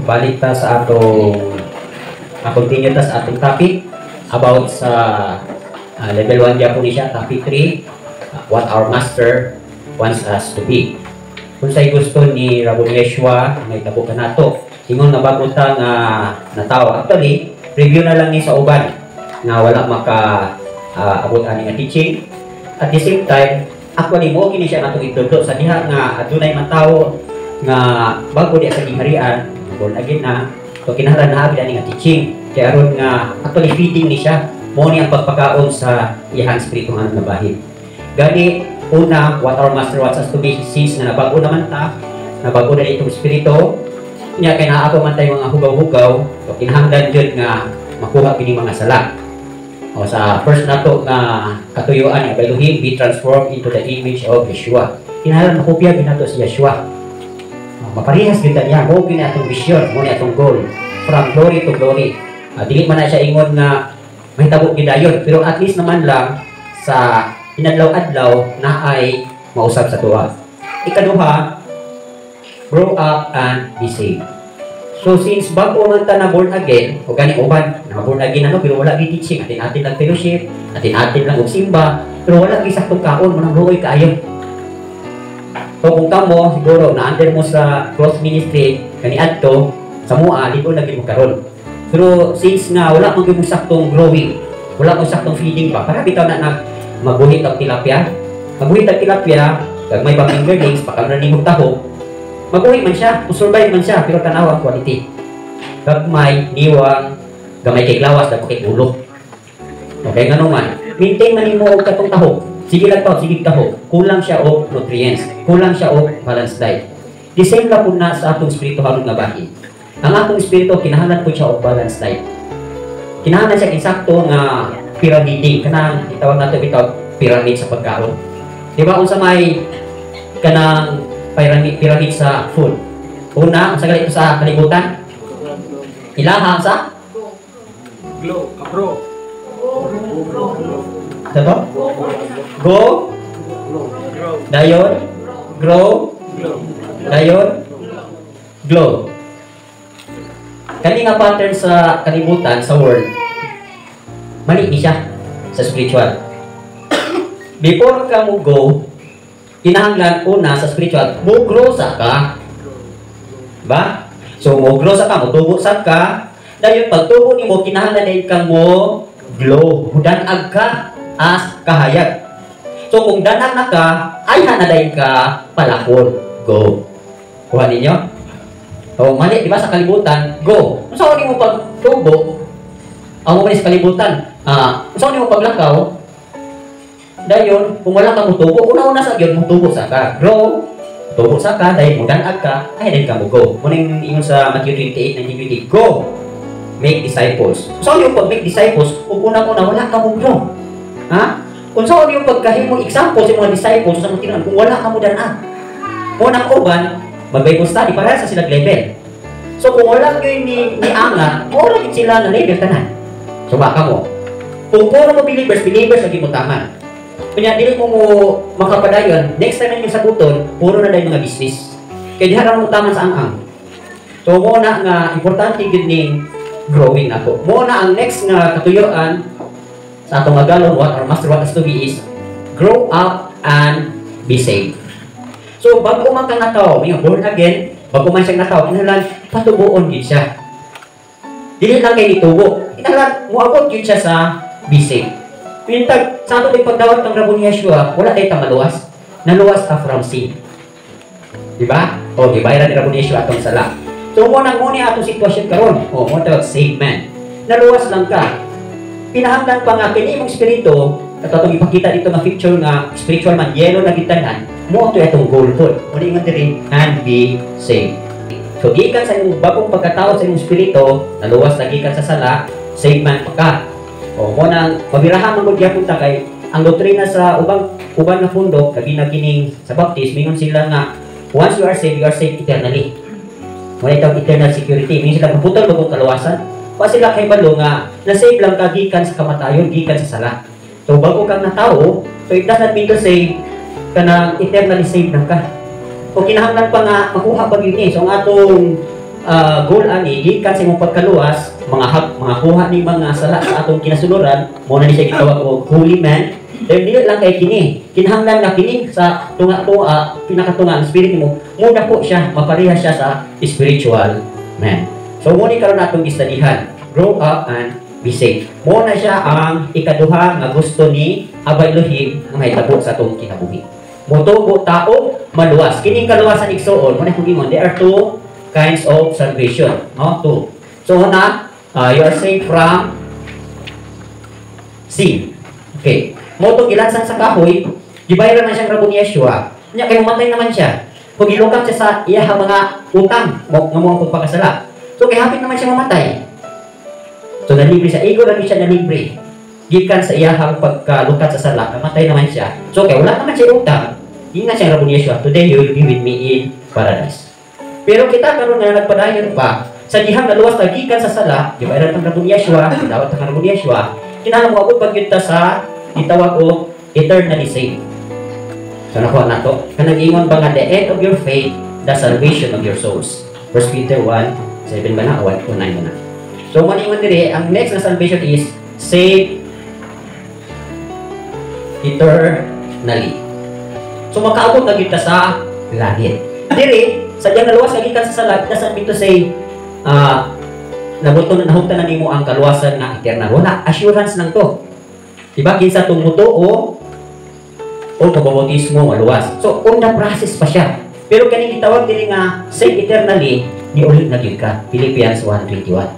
Balik ta sa atong continue ta sa atong topic about sa level 1 gyapon ni siya, topic 3, what our master wants us to be. Kung sa'y gusto ni Rabbi Yeshua, mahitabo kanato. Ingon nga bago ta nga natawo. Actually, review na lang ni sa uban nga wala maka abot ani nga teaching. At the same time, actually mo kini siya natong itudlo sa diha nga adunay man tawo nga bago diya sa gingharian, born again na, so kinahanglan naa ani nga teaching. Kay aron nga actually feeding ni siya, mo ni ang pagpakaon sa iyang espiritu nga bahin. Gani una, what our master wants us to be, since nga nabago naman ta, nabago na itong espiritu, nya kay naa pa man tayo mga hugaw-hugaw, so kinahanglan jud nga makuha kini mga sala. O sa first nato nga katuyuan ni Elohim, be transformed into the image of Yeshua. Kinahanglan makopya gyud nato si Yeshua. O, maparehas gyud ta niya, mo kini atong vision, mo ni atong goal. From glory to glory. Dili man na siya ingon nga mahitabo gyud dayon, pero at least naman lang sa inadlaw-adlaw na ay mausab sa tuwa. Ikaduha, grow up and be saved. So since bago man ta na born again, o gani uban, na born again ano, pero wala gi teaching, atin-atin lang fellowship, atin-atin lang og simba, pero wala gi saktong kaon, manang luoy kaayo. So kung kamo siguro na under mo sa cross ministry kaniadto sa mua dito na gid mo karon. Pero since nga wala man gyud mo saktong growing, wala mo saktong feeding pa, para bitaw na nag maguhit ang tilapia. Maguhit ang tilapia, kag may bang fingerlings, pakamra nimo taho, mabuhi man siya, survive man siya, pero tanawa ang quality. Gagmay, niwang, gamay kay lawas, dako kay ulo. Okay, ngano man, maintain man nimo og katong taho. Sige lang to, sige taho. Kulang siya og nutrients, kulang siya og balanced diet. The same lang po na sa atong espirituhanon nga bahin. Ang atong espiritu kinahanglan po siya og balanced diet. Kinahanglan siya insakto nga pyramiding, kanang itawag nato bitaw pyramid sa pagkaon. Di ba unsa may kanang pyramid, pyramid sa food? Una, unsa gali ito sa kalibutan? Ilaha sa Glow, bro. Ano to? Go, Grow. Dayon, grow, Glow. Dayon, glow. Kani nga pattern sa kalibutan, sa world, mali ni siya sa spiritual. Before ka mo go, kinahanglan una sa spiritual, mo grow sa ka. Ba? So mo grow sa ka, mo tubo sa ka. Dayon pagtubo nimo kinahanglan din kang mo glow. Mudanag ka as kahayag. So kung danag na ka, ay na dayon ka palakon. Go. Kuha ninyo? O mali, di ba sa kalibutan, go. Unsa nimo pagtubo? Ang mo sa kalibutan, unsa nimo paglakaw? Dayon, kung wala ka mutubo, una-una sa gyud mutubo sa ka. Grow, tubo sa ka, dayon mudanag ka, ay dayon ka mo go. Muning ingon sa Matthew 28:19-20, go. Make disciples. Unsa yung pag make disciples, kung una-una wala ka mo grow? Ha? Unsa yung pagkahimo example sa mga disciples sa mga tinuan kung wala ka mo danag? Mo nang uban, mag-Bible study para sa sila level. So kung wala gyud ni angat, wala gyud sila na level tanan. So baka mo. Kung puro mo believers, believers lagi mo taman. Kunya dili mo mo makapadayon, next time ninyo saguton, puro na dahil mga business. Kaya diha ra mo taman sa ang-ang. So mo na nga importante gyud ning growing nako. Mo na ang next nga katuyuan sa atong agalon, what our master want us to be is grow up and be saved. So bago man kang natawo, may born again, bago man siyang natawo, kinahanglan patubuon gyud siya. Dili lang kay nitubo, kinahanglan moabot gyud siya sa be saved. Pintag sa ato pagdawat kang Rabbi Yeshua, wala tay ta maluwas. Naluwas ta from sin. Di ba? O gibayaran ni Rabbi Yeshua atong sala. So mo nang mo ni atong sitwasyon karon. O mo tawag saved man. Naluwas lang ka. Pinahanglan pa nga kini imong espiritu, at atong ipakita dito nga picture nga spiritual man yellow na gitanan, mo ato atong goal pod. Mo ingon diri and be saved. So gikan sa imong bagong pagkatao sa imong espiritu, naluwas na gikan sa sala, saved man pa ka. O mo nang pabirahan man gud gyapon ta kay ang doktrina sa ubang uban nga pundok labi na kining sa Baptist, mingon sila nga once you are saved, you are saved eternally. Mo itong eternal security. Mingon sila maputol bagong kaluwasan. Wa sila kay balo nga na-save lang ka gikan sa kamatayon, gikan sa sala. So bago kang natawo, so it does not mean to say kanang eternally saved na ka. O kinahanglan pa nga makuha pa gyud ni. So ang atong goal ani gikan sa imong pagkaluwas, mga hap, mga kuha ni mga sala sa atong kinasuluran, mo na ni siya gitawag og holy man. Pero dili lang kay kini, kinahanglan nga kini sa tunga-tunga, pinakatunga ang spirit mo, mo dako siya, mapareha siya sa spiritual man. So mo ni karon atong gistudihan, grow up and be saved. Mo na siya ang ikaduha nga gusto ni Abba Elohim nga mahitabo sa atong kinabuhi. Motubo tao, maluwas. Kining kaluwasan, igsuon, mo na kung ingon, there are two kinds of salvation. No? Two. So una, you are saved from sin. Okay. Mo to gilansan sa kahoy, gibayaran man siyang rabo ni Yeshua. Nya kay mamatay naman siya. Kung gilukat siya sa iyahang mga utang, mo nga mo ang pagpakasala. So kay hapit naman siya mamatay. So nalibre siya, igo lang siya nalibre. Gikan sa iyahang pagkalukat sa sala, namatay naman siya. So kay wala naman siya utang, ingat siya rabo ni Yeshua, "Today you will be with me in paradise." Pero kita karon nga nagpadayon pa, sa dihang naluwas ta gikan sa sala, gibayaran tang rabo ni Yeshua, gidawat tang rabo ni Yeshua, kinahanglan mo abot pag ta sa gitawag og eternally saved. So nakuha na to. Kanang ingon ba nga the end of your faith, the salvation of your souls. 1 Peter 1, 7 ba na? O 1 o 9 ba na? So man ingon diri, ang next na salvation is saved eternally. So makaabot na gyud ta sa langit. Diri, sa diyang naluwas ka gikan sa sala, doesn't mean to say nabuto na nahugtan na nimo ang kaluwasan nga eternal. Wala, assurance lang to. Diba? Kinsa tong mutuo o magbautismo, maluwas. So, on the process pa siya. Pero kaning gitawag diri nga saved eternally, niuli na gyud ka. Philippians 1:21.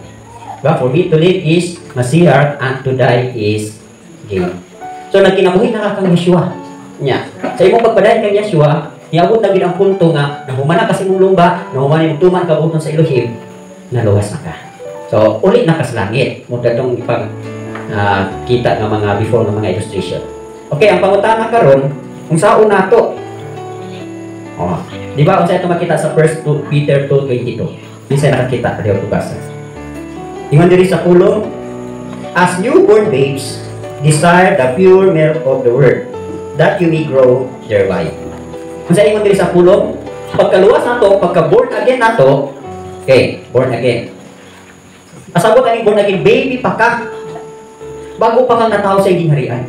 Diba? For me to live is Mashiach and to die is gain. So, nagkinabuhi na ka kang Yeshua. Nya. Sa imong pagpadayon kang Yeshua, niabot na gid ang punto nga nahumana ka sa imong lumba, nahumana imong tuman kabubut-on sa Elohim, naluwas na ka. So, uli na ka sa langit. Mo datong ipang kita nga mga before nga mga illustration. Okay, ang pangutana karon, kung saon nato? Oh, di ba unsa ito makita sa 1 Peter 2:22? Bisa nakakita kadiyo tubasa. Ingon diri sa pulong, "As newborn babes, desire the pure milk of the word, that you may grow thereby." Kung sa ingon diri sa pulong, pagkaluwas nato, pagka born again nato, okay, born again. Asabot ani born again, baby pa ka. Bago pa kang natawo sa gingharian.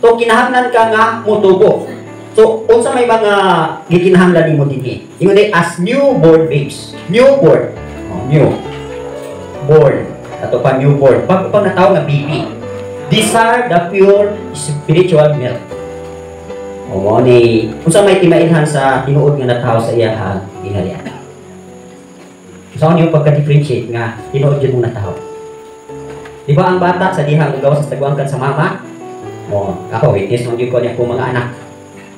So kinahanglan ka nga motubo. So unsa may mga gikinahanglan nimo dinhi? Ingon diri, as newborn babes. Newborn. Oh, new. Born. Ato pa newborn. Bago pa natawo nga baby. Desire the pure spiritual milk. O mo ni unsa may timailhan sa tinuod nga natawo sa iyahang gingharian? Sa niyo pagka-differentiate nga tinuod yun mong natawo? Di ba ang bata sa dihang gawas sa tagwangkan sa mama? O, ako, witness man gyud ko niya akong mga anak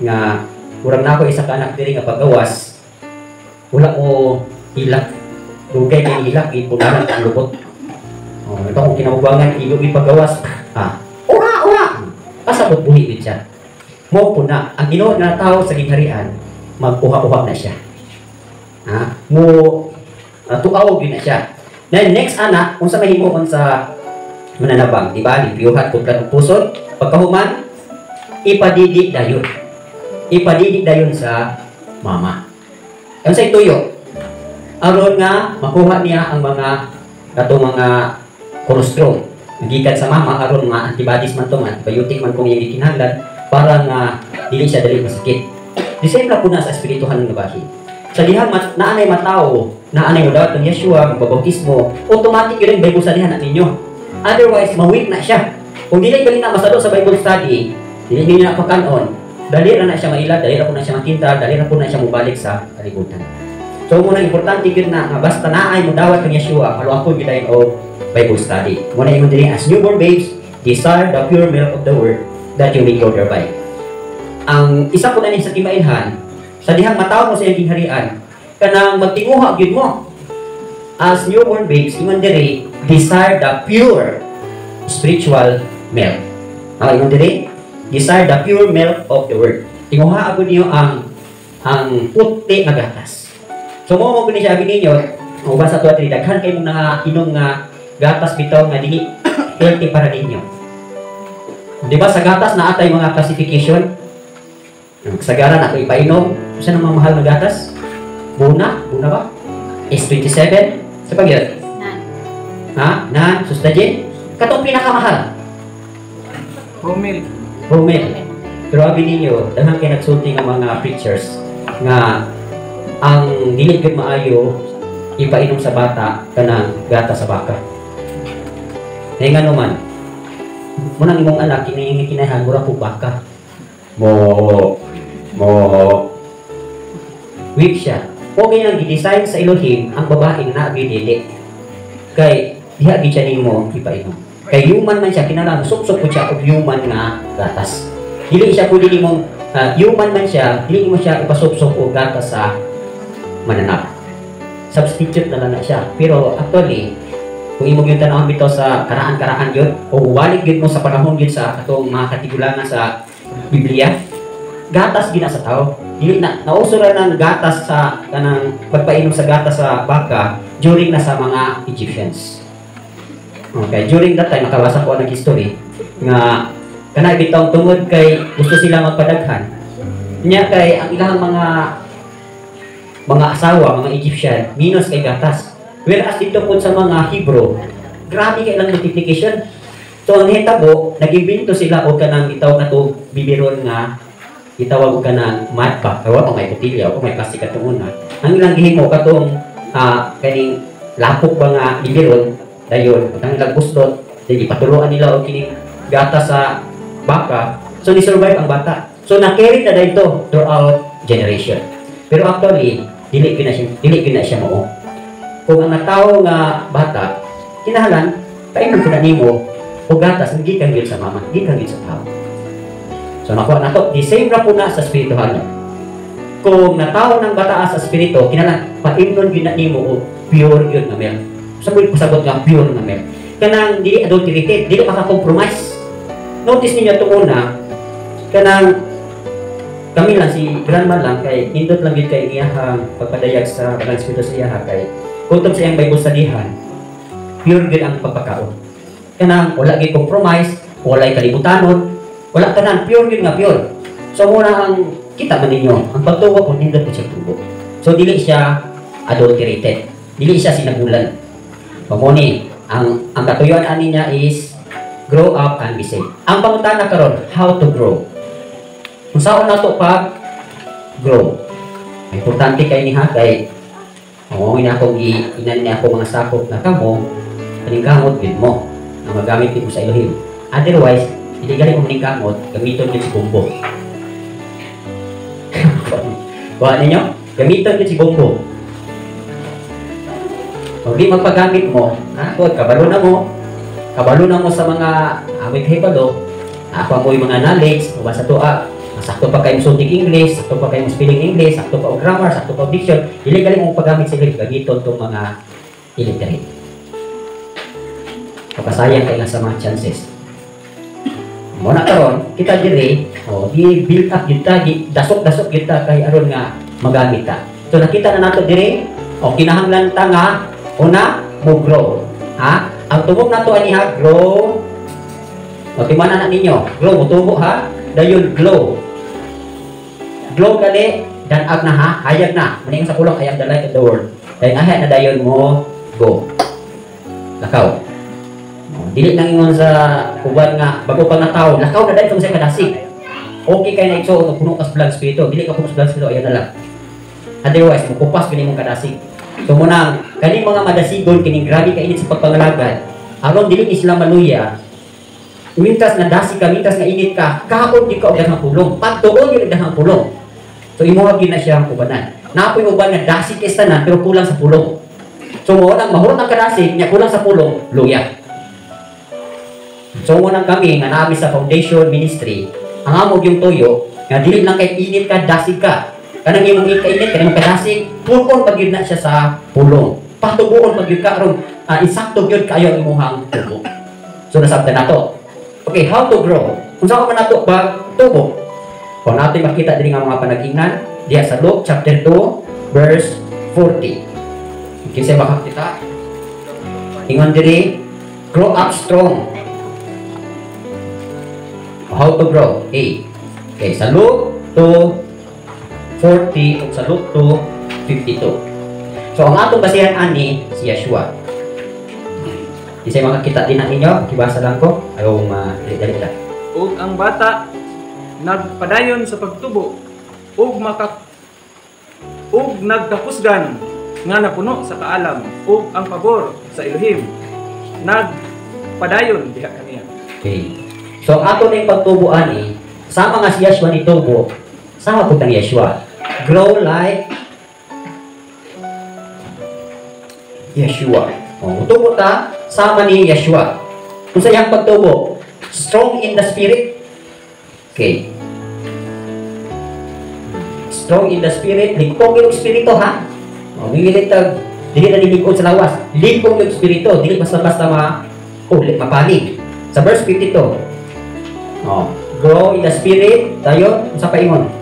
nga murag na ako isa ka anak diri nga paggawas wala ko hilak, dugay kay hilak, ipunaran ang lubot. Oh, ito kung kinamugwangan igo paggawas, ah, ura ura, pasabot buhi gid siya. Mo po na ang Ginoo nga tao sa gingharian, magkuha-uha na siya, ha, mo tuaw gyud na siya. Then next ana, unsa mahimong sa mananabang, di ba? Limpyuhan, putlan og pusod. Pagkahuman, ipadidi dayon. Ipadidi dayon sa mama. Ang sa tuyo, aron nga makuha niya ang mga katong mga colostrum gikan sa mama, aron mga antibodies man to, mga antibiotic man kung iyang gikinahanglan para nga dili siya dali masakit. The same ra po na sa espirituhan nga bahin. Sa dihang mat, naanay matao, naanay mo dawat ng Yeshua, magbabautismo, automatic yun ang Bible study na ninyo. Otherwise, ma-weak na siya. Kung dili gali na masalo sa Bible study, dili ninyo na pakanon, dali ra na siya maila, dali ra po na siya makinta, dali ra po na siya mubalik sa kalibutan. So, muna importante yun na nga basta naay mo dawat ng Yeshua, maluakon gyud tayo og Bible study. Muna ingon diri, "As newborn babes, desire the pure milk of the word that you may grow thereby." Ang isa po na ni sa timailhan, sa dihang mataw mo sa iyang gingharian, kanang magtinguha gyud mo. As newborn babes, ingon diri, desire the pure spiritual milk. Ang ingon diri, desire the pure milk of the word. Tinguha ako niyo ang puti nga gatas. So mo mo ni siya abi ninyo, uban sa tuwa diri, daghan kay mong nga inom nga gatas bitaw nga dili healthy para ninyo. Di ba sa gatas na atay mga classification? Ang kasagaran ako ipainom, usa nang mga mahal nga gatas? Buna, buna ba? S27? Sa pagyud? Nan. Ha? Na? Sustagen? Katong pinakamahal. Promil. Promil. Pero abi ninyo, daghan kay nagsulti nga mga preachers nga ang dili gyud maayo ipainom sa bata kanang gata sa baka. Kaya nga naman, munang imong anak kini kinahan mura po baka. Mo mo weak siya. O ganyan gi-design sa Elohim ang babae nga naa dili. Kay diha gid siya nimo ipainom. Kay human man siya, kinahanglan supsop po siya og human nga gatas. Dili siya pwede nimong human man siya, dili mo siya ipasupsop og gatas sa mananap. Substitute na lang na siya. Pero actually, kung imo gyud tan-awon bitaw sa karaan-karaan gyud o walik gyud mo sa panahon gyud sa atong mga katigulangan sa Biblia, gatas gina sa tao. Dili na nauso ra ng gatas sa kanang pagpainom sa gatas sa baka during na sa mga Egyptians. Okay, during that time, nakabasa ko ng history nga kana bitaw tungod kay gusto sila magpadaghan. Nya kay ang ilang mga asawa, mga Egyptian, minus kay gatas. Whereas dito po sa mga Hebrew, grabe kay ilang multiplication. So ang nahitabo, nag-imbento sila og kanang gitawag na to bibiron nga gitawag og kanang mud pack. Kay wa pa may botilya o may plastic katong una. Ang ilang gihimo katong kaning lapok ba nga bibiron, dayon ang ilang buslot, then ipatuloan nila og kining gata sa baka. So ni-survive ang bata. So na-carry na dahil to throughout generation. Pero actually, dili gyud na siya mao. Kung ang natawo nga bata, kinahanglan painom ko na nimo og gatas nga gikan gyud sa mama, gikan gyud sa tao. So nakuha na to, the same ra po na sa espirituhanon. Kung natawo ng bata sa espiritu, kinahanglan paimnon gyud na nimo og pure gyud nga milk. Sa mo pasabot nga pure nga milk? Kanang dili adulterated, dili maka-compromise. Notice ninyo itong una, kanang kami lang si grandma lang kay nindot lang gyud kay iyahang pagpadayag sa kanang espiritu sa iyaha, kay kutob sa iyang Bible studyhan, pure gyud ang pagpakaon. Kanang wala gyud compromise, walay kalibutanon, wala, tanan pure gyud nga pure. So muna ang kita man ninyo, ang pagtubo po nindot po siya tubo. So dili siya adulterated, dili siya sinagulan. Mao ni ang katuyuan ani niya is grow up and be saved. Ang pangutana karon, how to grow? Kung saan nato pag grow? Importante kay ni ha, kay oo ina akong inan niya ako mga sakop na kamo paningkamot gid mo na magamit mo sa Elohim. Otherwise, hindi gali mo maningkamot, gamiton gid si Bombo. Kuha ninyo? Gamiton gid si Bombo. Kung di magpagamit mo, ha, kabalo na mo. Kabalo na mo sa mga awit hibalo, ako mo yung mga knowledge, o sa tuwa, sakto pa kayo sulting English, sakto pa kayo spelling English, sakto pa og grammar, sakto pa og diction, dili gali mo paggamit sa English, gamiton tong mga illiterate. Pakasayang kay nga sa mga chances. Mo na karon kita diri, oh, gi build up gyud ta, gi dasok-dasok gyud ta kay aron nga magamit ta. So nakita na nato diri, oh, kinahanglan ta nga una mo grow. Ha? Ang tubok nato ani ha, grow. O timanan na ninyo, grow motubo ha, dayon glow. Glow kali dan-ag na ha, hayag na. Maning sa pulong, "I am the light of the world." Dayon ahay na dayon mo go. Lakaw. Oh, dili nang ingon sa uban nga bago pa nga tao, lakaw na dayon sa kadasig. Okay kay na igsuon puno ka sa blood spirito, dili ka puno sa blood spirito, ayan na lang. Otherwise, mukupas gani mong kadasig. So muna, kaning mga madasigon kining grabe kainit sa pagpangalagad, aron dili ni sila maluya, mintas na dasig ka, mintas nga init ka, kaon di ka og daghang pulong. Pagtuon yun og daghang pulong. So imuha gyud na siyang ubanan. Napoy uban nga dasig kay tanan pero kulang sa pulong. So mo nang mahurot ang kadasig nya kulang sa pulong, luya. So mo nang kami nga naami sa foundation ministry, ang amo yung tuyo nga dili lang kay init ka, dasig ka. Kanang imong kainit, kanang kadasig, pulon pag gyud na siya sa pulong. Patubuon pag gyud ka aron insakto gyud kayo ang imuhang tubo. So nasabtan nato. Okay, how to grow? Kung saan man nato pag tubo? Kung natin makita diri nga mga panag-ingnan diya sa Luke chapter 2 verse 40. Kinsa makakita? Ingon diri, grow up strong. How to grow? A. Okay, sa Luke 2:40 ug sa Luke 2:52. So ang atong basihan ani si Yeshua. Di say makakita din na ninyo, kibasa lang ko, ayaw ma-dali lang. Ug ang bata nagpadayon sa pagtubo ug nagkapusgan nga napuno sa kaalam, ug ang pabor sa Elohim nagpadayon diha kaniya. Okay. So ato ning pagtubo ani, sama nga si Yeshua ni tubo, sama pud ang Yeshua. Grow like Yeshua. O, tubo ta sama ni Yeshua. Unsa iyang pagtubo? Strong in the spirit. Okay. Strong in the spirit, ligpong yung espiritu ha. O, migilit tag dili na niligod sa lawas. Ligpong yung espiritu, dili basta-basta mapanig. Sa verse 52. Oh, grow in the spirit, tayo sa paingon.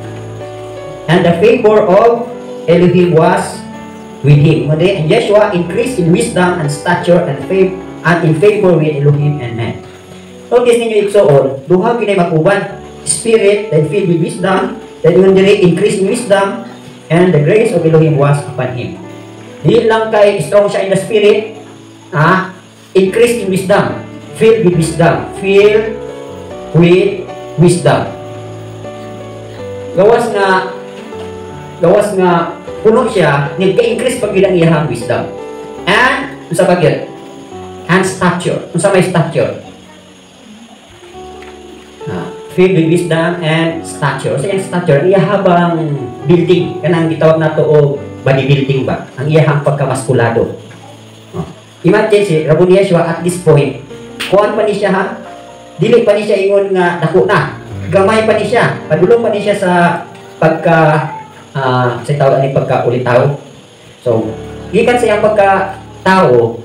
And the favor of Elohim was with him. And Yeshua increased in wisdom and stature and faith and in favor with Elohim and men. Notice ninyo igsoon, duha gyud makuban. Spirit then filled with wisdom, then yun diri increase in wisdom, and the grace of Elohim was upon him. Di lang kay strong siya in the spirit, increase in wisdom, filled with wisdom, filled with wisdom. Gawas nga puno siya, nagka-increase pag ang iyang wisdom. And unsa pa gyud? And stature. Unsa may stature? Filled with wisdom and stature. Sa iyang stature, ang iyang building, kanang gitawag nato og bodybuilding ba? Ang iyang pagkamaskulado. Oh. Imagine si Rabbi Yeshua at this point, kuan pa ni siya ha? Dili pa ni siya ingon nga dako na. Gamay pa ni siya. Padulong pa ni siya sa pagka sa tawag ani pagka ulitaw. So, gikan sa iyang pagka tao,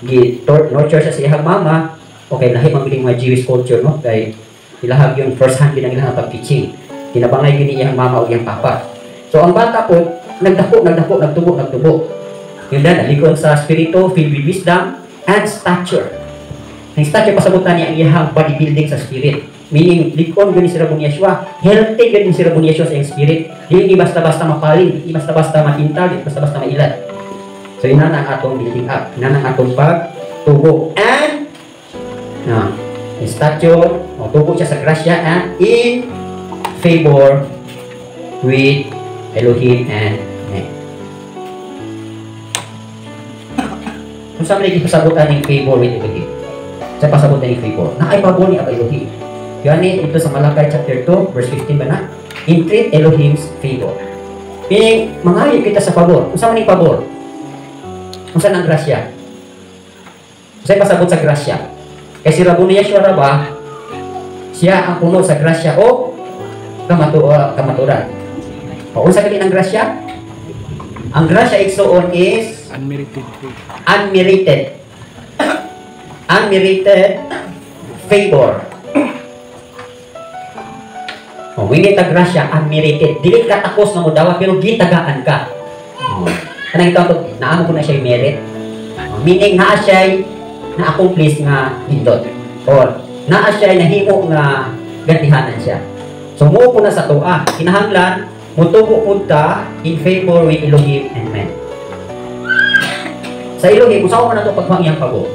gi nurture siya sa iyang mama. Okay, lahi man gid mga Jewish culture no, kay ilahag yung first hand gid ang ilang pag-teaching. Kinabangay gid iyang mama ug iyang papa. So ang bata po nagdako, nagdako, nagtubo, nagtubo. Yun na, nalikon sa spirito, filled with wisdom and stature. Ang stature pasabutan niya ang iyang bodybuilding sa spirit. Meaning, likon gani si Rabbi Yeshua, healthy gani si Rabbi Yeshua sa iyang spirit. Hindi basta-basta mapaling, hindi basta-basta matintal, hindi basta-basta mailat. So, yun na ang atong building up. Yun na ang atong pagtubo. And, stature, o, tubo siya sa grasya, and in favor with Elohim and men. Kung saan may pasabutan ng favor with Elohim? Sa pasabutan ng favor. Na ay pabor ni Abba Elohim. Gani ito sa Malakay chapter 2, verse 15 ba na? Entreat Elohim's favor. Meaning, mangayo kita sa pabor. Kung saan man yung pabor? Kung saan ang grasya? Kung saan pasabot sa grasya? Kasi si Rabbi Yeshua ba, siya ang puno sa grasya o kamaturan. O, unsa gali ng grasya? Ang grasya igsoon is unmerited. Unmerited. Unmerited favor. O, wingi ta grasya, unmerited. Dili ka takos nga modawa pero gitagaan ka. O, kanang ito, naamo ko na siya merit. O, meaning naa siya na-accomplish nga hindot. Or naa siya nahimo nga gantihanan siya. So muo po na sa tuwa. Kinahanglan mutubo pud ka in favor with Elohim and men. Sa Elohim, usaw man nato pagkuha iyang pabor.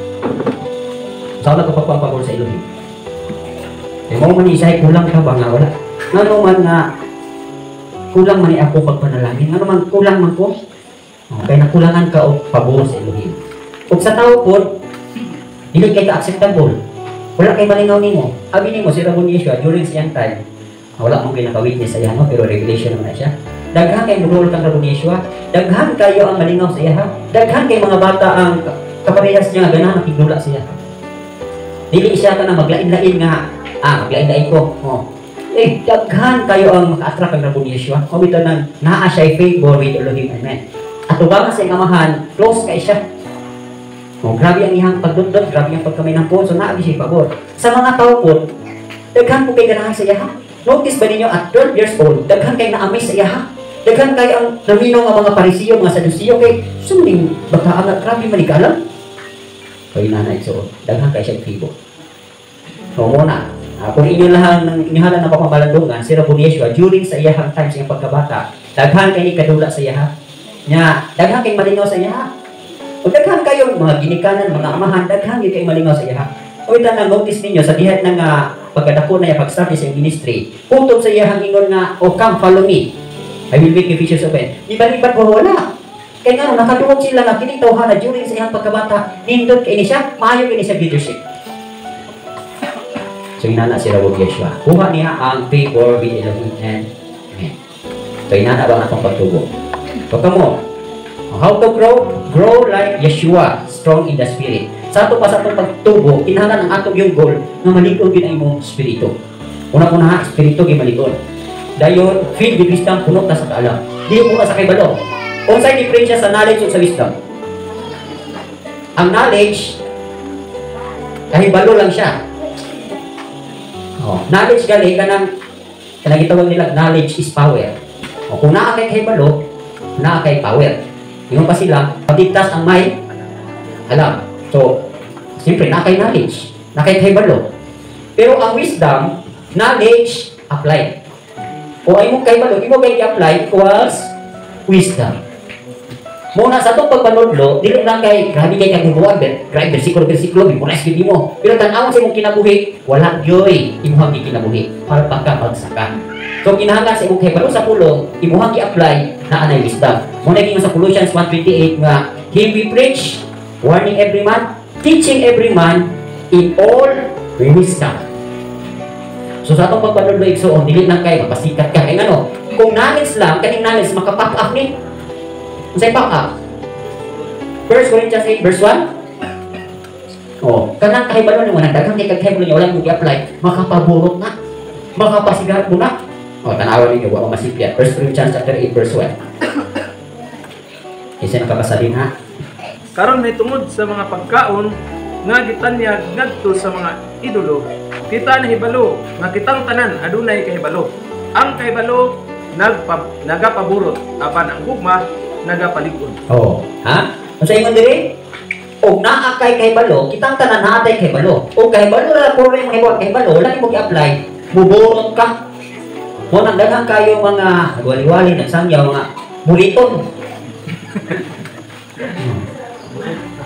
Usaw na to pagkuha ang pabor sa Elohim. Kaya mo man isay kulang ka ba nga wala? Ngano man nga kulang man ni ako pagpanalangin? Ngano man kulang man ko? Okay, nakulangan ka og pabor sa Elohim. Ug sa tao pod, dili kay ka acceptable. Wala kay malingaw nimo. Abi nimo si Rabbi Yeshua during siyang time, wala mong ginaka-witness sa iya, no? Pero revelation naman na siya. Daghan kay mudol kang Rabbi Yeshua, daghan kayo ang malingaw sa iya, ha? Daghan kay mga bata ang kaparehas niya nga ganahan makigdula sa iya. Dili siya ka na maglain-lain nga, maglain-lain ko. Oh. Eh, daghan kayo ang maka-attract kang Rabbi Yeshua. O bitaw nang naa siya favor with Elohim and men. Atubangan sa iyang amahan, close kay siya. Oh, grabe ang iyang pagdudot, grabe ang pagkaminangkon, so naa siya pabor. Sa mga tao po, daghan po kay ganahan sa iya. Notice ba ninyo at 12 years old, daghan kay na-amaze sa iya. Daghan kay ang naminaw nga mga Parisiyo, mga Sadusiyo kay sumning baka ang grabe man ikalam. Kay nanay so, daghan kay siya favor. So muna, kung inyo lang ng inyohalan na pamabalandungan, si Rabbi Yeshua during sa iyahang time sa iyang pagkabata, daghan kay ni kadula sa iya. Nya, daghan kay malingaw sa iya. O daghan kayong mga ginikanan, mga amahan, daghan gyud kay malingaw sa iya. O ita na notice ninyo sa diha na nga pagkadako na iya pag-start sa ministry, kutob sa iyang ingon nga, "Oh, come, follow me. I will make you fishers of men." Ibalibat mo wala. Kay nga nakadungog sila nga kining tawhana during sa iyang pagkabata, nindot kay ni siya, maayo kini siya leadership. So inana si Rawog Yeshua. Kuha niya ang favor with Elohim and men. So inana ba ang atong pagtubo? So kamo, how to grow? Grow like Yeshua, strong in the spirit. Sa ato pa sa atong pagtubo, kinahanglan ang atong yung goal nga malig-on gyud ang imong espiritu. Una-una ha, espiritu gyud malig-on. Dayon, filled with wisdom, puno ta sa kaalam. Di mo sa kahibalo. Unsay diferensya sa knowledge ug sa wisdom? Ang knowledge, kahibalo lang siya. Oh, knowledge gali kanang kanang gitawag nila knowledge is power. O kung naa kay kahibalo, naa kay power. Ingon pa sila, pagligtas ang may alam. So, siyempre naa kay knowledge, naa kay kahibalo. Pero ang wisdom, knowledge applied. O ay mo kahibalo, imo kay i-apply equals wisdom. Muna sa atong pagpanudlo, dili lang kay grabe kay kaguruan, grabe bersikulo bersikulo, memorize gyud nimo. Pero tan-awon sa imong kinabuhi, wala gyoy imong kinabuhi para pagkabagsaka. So kinahanglan sa imong kahibalo sa pulong, imuhang gi-apply na anay wisdom. Muna gyud sa Colossians 1:28 nga him we preach, warning every man, teaching every man in all wisdom. So sa atong pagpanudlo, igsuon, dili lang kay mapasikat ka. Kay ngano, kung knowledge lang, kaning knowledge maka-pop up ni. Unsay pop up? 1 Corinthians 8 verse 1. Oh, kanang kahibalo nimo nang daghan kay kahibalo niya wala mo gi-apply, makapaburot na. Makapasigar mo na. Oh, tanawa ninyo wa masipya. 1 Corinthians chapter 8 verse 1. Isa nakabasa din ha. Karon mahitungod sa mga pagkaon nga gitanyag ngadto sa mga idolo, kita nahibalo nga kitang tanan adunay kahibalo. Ang kahibalo nagapaburot apan ang gugma nagapalig-on. Oh, ha? Unsa ingon diri? Og naa kay kahibalo, kitang tanan naa tay kahibalo. Og kahibalo ra puro imong kahibalo, kahibalo wala nimo gi-apply, muburot ka. Mo nang daghan kayo mga nagwali-wali, nagsangyaw, mga buriton.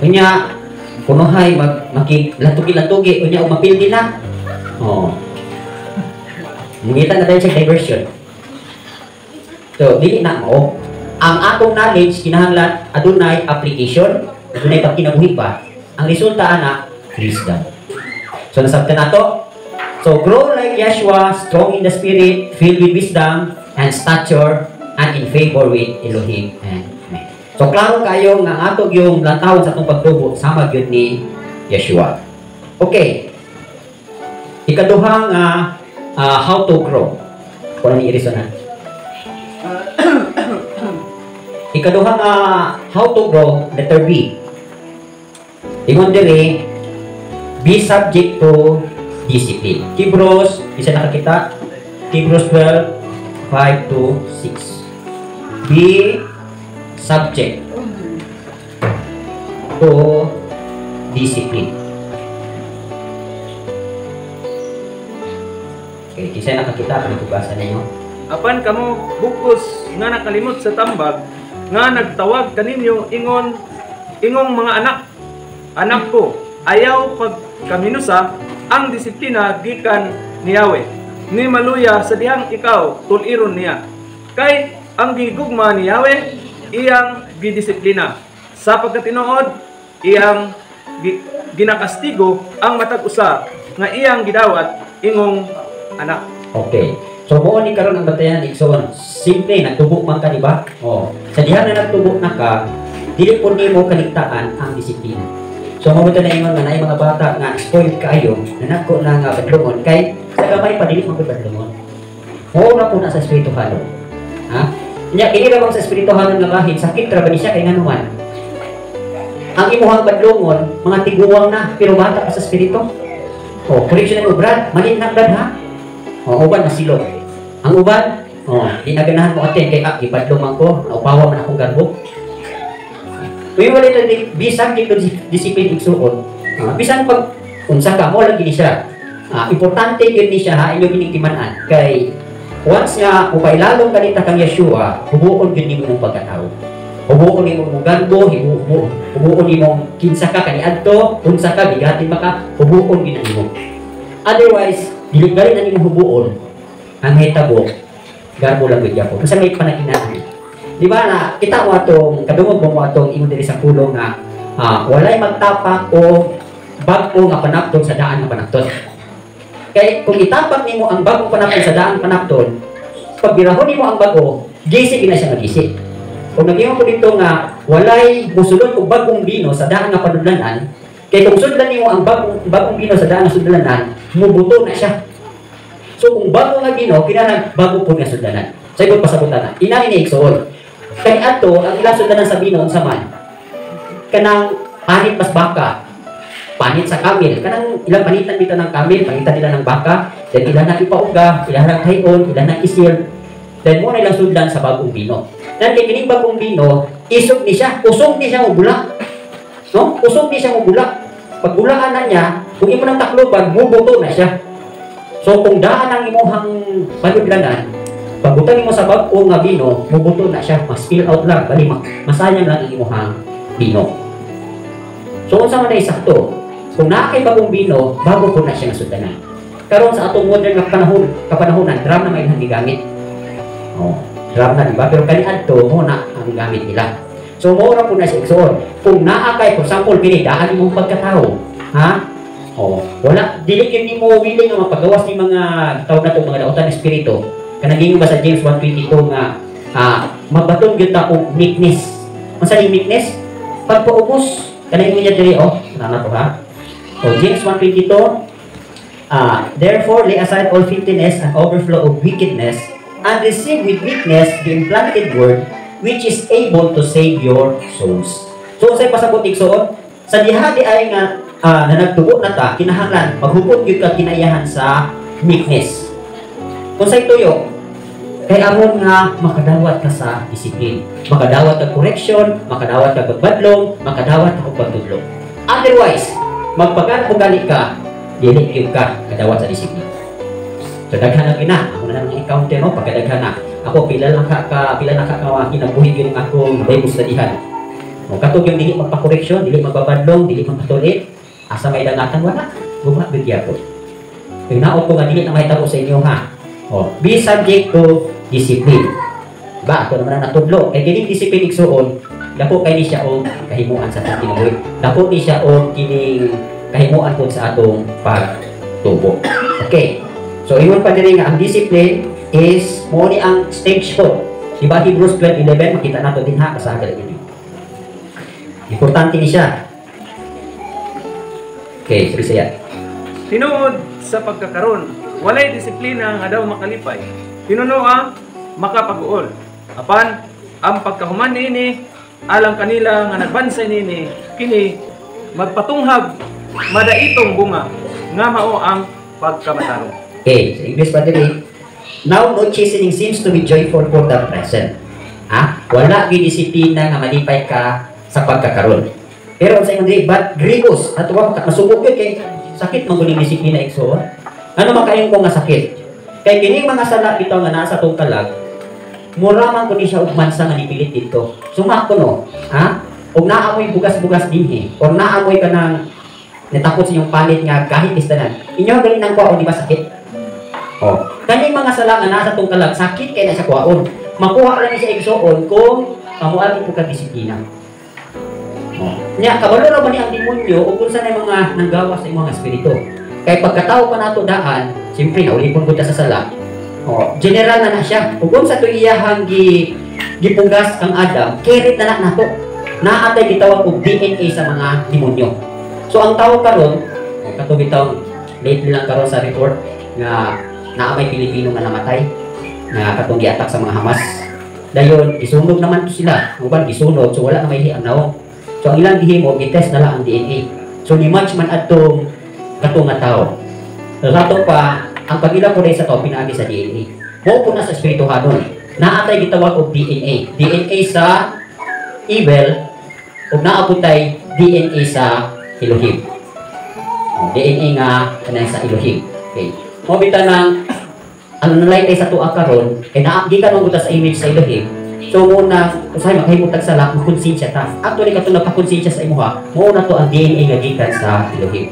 Unya kunohay mag makig latugi-latugi unya og mapildi na. Oh. Mangita na tayo sa diversion. So, dili na mao. Ang atong knowledge kinahanglan adunay application, adunay pagkinabuhi pa. Ang resulta ana wisdom. So nasabtan nato. So grow like Yeshua, strong in the spirit, filled with wisdom and stature, and in favor with Elohim and men. So klaro kayo nga ang ato yung lantawan sa atong pagtubo sama gyud ni Yeshua. Okay. Ikaduha nga how to grow. Kung ni irison ha. Ikaduha nga how to grow, letter B. Ingon diri, be subject to discipline. Hebrews, isa nakakita? Hebrews 12, 5 to 6. Be subject to discipline. Okay, kisa nakakita, ano basa ninyo? Apan kamo bukos nga nakalimot sa tambag nga nagtawag kaninyo ingon ingong mga anak, anak ko, ayaw pagkaminusa ang disiplina gikan ni Yahweh, ni maluya sa dihang ikaw tuliron niya, kay ang gigugma ni Yahweh iyang gidisiplina, sa pagkatinuod iyang ginakastigo ang matag usa nga iyang gidawat ingong anak. Okay. So buo ni karon ang batayan igsoon. Simple nagtubo man ka, di ba? Oh. Sa diha na nagtubo na ka, dili po nimo kaligtaan ang disiplina. So mao na ingon nga naay mga bata nga spoiled kaayo, na nagko na nga badlongon kay sa gamay pa dili man pud badlongon. Mao ra po na sa espirituhanon. Ha? Nya kini ra bang sa espirituhanon nga bahin sakit ra ba ni siya kay ngano man? Ang imuhang badlongon mga tiguang na pero bata pa sa espiritu. Oh, correction mo brad, mali na brad ha. Oh, uban masilog. Ang uban, oh, di na ganahan mo atin kay gibadlong man ko, naupawa man akong garbo. Uy, wala ito, bisan dito discipline igsuon. Bisan pag unsa ka mo lang gini siya. Importante gyud ni siya ha, inyong ginigtiman-an kay once nga upailalong kanita kang Yeshua, hubuon gyud nimo mong pagkatao. Hubuon nimo imong garbo, hubuon nimong kinsa ka kaniadto, unsa ka, bigatin ba ka, hubuon gyud nimo. Otherwise, dili gali na nimo hubuon, ang hitabo, garbo lang gyud gyapon. Kasi may panaginaan. Di ba na, kita mo atong, kadungog mo atong ingon diri sa pulong nga, walay magtapak o bag-o nga panapton sa daan nga panapton. Kay kung itapak nimo ang bagong panapton sa daang panapton, pagbirahon nimo ang bago, gisi na siya magisi. Kung nag ko dito nga walay musulod og bagong bino sa daan nga panudlanan, kay kung sudlan nimo ang bagong bagong bino sa daan nga sudlanan, mubuto na siya. So kung bago nga bino, kinahanglan bago po nga sudlanan. Sa ibang pasabutan na, inani ni igsoon. Kay ato ang ilang sudlanan sa bino unsa man? Kanang panit pas baka, panit sa camel. Kanang ilang panitan bitaw ng camel, panitan nila ng baka, then ilan na ipauga, ilan na kayon, ilan na isil. Then mo na ilang sudlan sa bagong bino. Then kay kining bagong bino, isog ni siya, usog ni siya mo bula. No? Usog ni siya mo bula. Pag bulaan na niya, kung imo nang takloban, mubuto na siya. So kung daan ang imuhang panudlanan, pagbutan nimo sa bag-o nga bino, mubuto na siya, ma-spill out lang, bali masayang lang ang imuhang bino. So unsa man ay sakto? Kung naa kay bagong bino, bago po na siya nasudlanan. Karon sa atong modern nga panahon, kapanahonan, drum na may ilang gigamit. Oh, drum na, di ba? Pero kaniadto mo na ang gamit nila. So mo ra po na siya igsoon. Kung naa kay, for example, kini daan imong pagkatao, ha? Oh, wala dili gyud nimo willing nga mapagawas ni mga tawag nato mga dautan espiritu. Kanang giingon ba sa James 1:22 nga mabaton gyud ta og meekness. Unsa ning meekness? Pagpaubos. Kanang ingon niya diri, oh, nana to ha. Oh, James 1:22. "Therefore lay aside all filthiness and overflow of wickedness and receive with meekness the implanted word, which is able to save your souls." So unsay pasabot, igsoon? Sa diha di ay nga na nagtubo na ta, kinahanglan maghupot gyud ka kinaiyahan sa meekness. Unsay tuyo? Kay aron nga makadawat ka sa discipline, makadawat ka correction, makadawat ka pagbadlong, makadawat ka og pagtudlo. Otherwise, magpagan gali ka, dili gyud ka kadawat sa disiplina. So daghan na gina, ako na lang encounter, no, pagkadaghan na. Ako pila lang ka, ka pila na ka ka kinabuhi gyud ang akong Bible studyhan. O katong yung dili magpa-correction, dili magbabadlong, dili magpatulit, asa may dangatan, wala. Guba gyud gyapon. Kay naot ko nga dili na mahitabo sa inyo, ha. O, be subject to discipline. Ba, ako naman ang natudlo. Kay kining discipline, igsuon, dako kay ni siya og kahimuan sa atong kinabuhi. Dako ni siya og kining kahimuan po sa atong pagtubo. Okay. So ingon pa diri nga ang discipline is mo ni ang stage po. Di ba Hebrews 12:11, makita nato din ha, basahan ka ninyo. Importante ni siya. Okay, sa Bisaya. Tinuod sa pagkakaron, walay disiplina nga daw makalipay. Tinunoa, makapag-uol. Apan, ang pagkahuman niini, alang kanila nga nagbansay niini, kini magpatunghag madaitong bunga nga mao ang pagkamatarong. Okay, sa English pa diri. "Now no chastening seems to be joyful for the present." Ha? Wala gyud disiplina nga malipay ka sa pagkakaron. Pero sa ingon diri, "but grievous." Ato ba masuko gyud kay sakit man gud disiplina, igsoon. Ano man kayo ko nga sakit? Kay kining mga sala bitaw nga naa sa atong kalag, mura man ko ni siya og mansa nga nipilit dito. Suma ko no, ha? Og naa mo'y bugas-bugas dinhi, or naa mo'y kanang natakot sa inyong palit nga kahit istanan. Inyo galing nang kuwaon, di ba sakit? Oh. Kaning mga sala nga nasa atong kalag, sakit kay na siya kuwaon. Makuha lang ni siya, igsoon, kung pamuagi po ka disiplina. Oh. Nya kabalo ra ba ni ang demonyo ug unsa na mga nanggawa sa imong espiritu. Kay pagkatao pa nato daan, siyempre naulipon ko ta sa sala. Oh, general na na siya. Ug unsa to iyahang gipugas kang Adam, carried na na nato. Naa tay gitawag og DNA sa mga demonyo. So ang tao karon, kato bitaw lately lang karon sa report nga naa may Pilipino nga namatay nga katong giatak sa mga Hamas. Dayon gisunog naman to sila. Uban gisunog, so wala na may ang nawong. So ang ilang gihimo, gitest na lang ang DNA. So ni match man adtong kato nga tao. So sa ato pa, ang pag-ila po sa tao pinaagi sa DNA. Mao po na sa espirituhanon. Naa tay gitawag og DNA. DNA sa evil ug naa po tay DNA sa Elohim. O, DNA nga kanang sa Elohim. Okay. Mo bitaw nang ang nalay sa tuwa karon kay naa gikan man sa image sa Elohim. So mao na usahay makahimo tag sala, makonsensya ta. Actually, katong nagpakonsensya sa imuha, mao na to ang DNA nga gikan sa Elohim.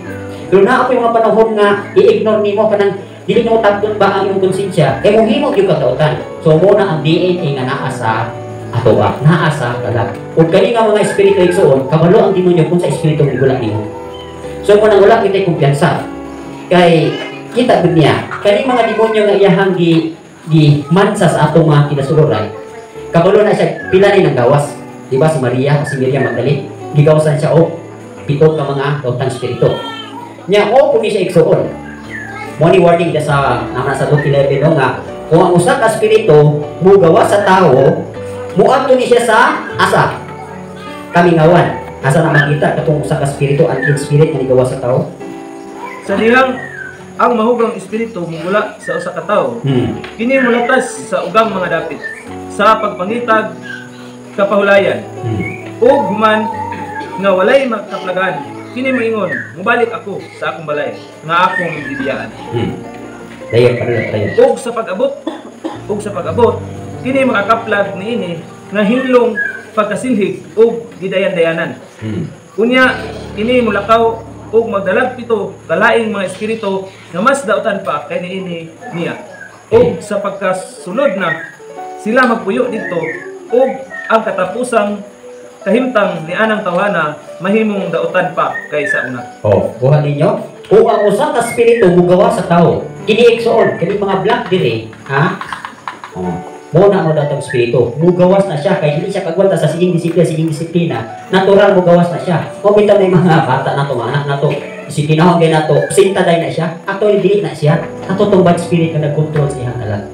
Pero naa poy mga panahon nga i-ignore nimo, kanang dili mo tabdon ba ang imong konsensya, kay mohimo gyud ka kautan. So mao na ang DNA nga naa sa atoa, naa sa kalag. Ug kani nga mga espiritu, igsuon, kabalo ang demonyo kung sa espiritu migula nimo. So mo nang wala kitay kumpiyansa. Kay kita gud niya, kani mga demonyo nga iyahang gi gi mansa sa atong mga kinasuluray, kabalo na siya pila ni nang gawas. Di ba si Maria, si Miriam Magdalene, gigawasan siya og pito ka mga daotang espiritu. Nya o kung siya, igsuon. Mo ni warning da sa naman sa Luke 11, no, nga kung ang usa ka espiritu mugawas sa tawo, muadto ni siya sa asa? Kamingawan. Asa na makita katong usa ka espiritu, unclean spirit nga nigawas sa tawo? Sa dihang ang mahugang espiritu mugula sa usa ka tawo, kini mulatas sa ugang mga dapit sa pagpangitag kapahulayan. Ug human nga walay makaplagan, kini moingon, "Mubalik ako sa akong balay nga akong gibiyaan." Dayon pa rin, dayon. Ug sa pag-abot kini makakaplag niini nga hinlong pagkasilhig ug gidayan-dayanan. Unya kini mulakaw ug magdalag pito kalaing mga espiritu nga mas dautan pa kay niini niya. Ug sa pagkasulod na sila, magpuyo didto, ug ang katapusang kahimtang ni anang tawhana mahimong dautan pa kaysa una. Oh, buhat ninyo. Kung ang usa ka espiritu mugawa sa tao, kini, igsoon, kini mga black diri, ha? Oh. Mo na mo datong espiritu. Mugawas na siya kay dili siya kagwanta sa siging disiplina, siging disiplina. Natural mugawas na siya. Kung bitaw may mga bata nato, mga anak nato, disiplinahon kay nato, sinta day na siya. Actually, dili na siya. Ato tong bad spirit nga nag-control sa iyang kalag.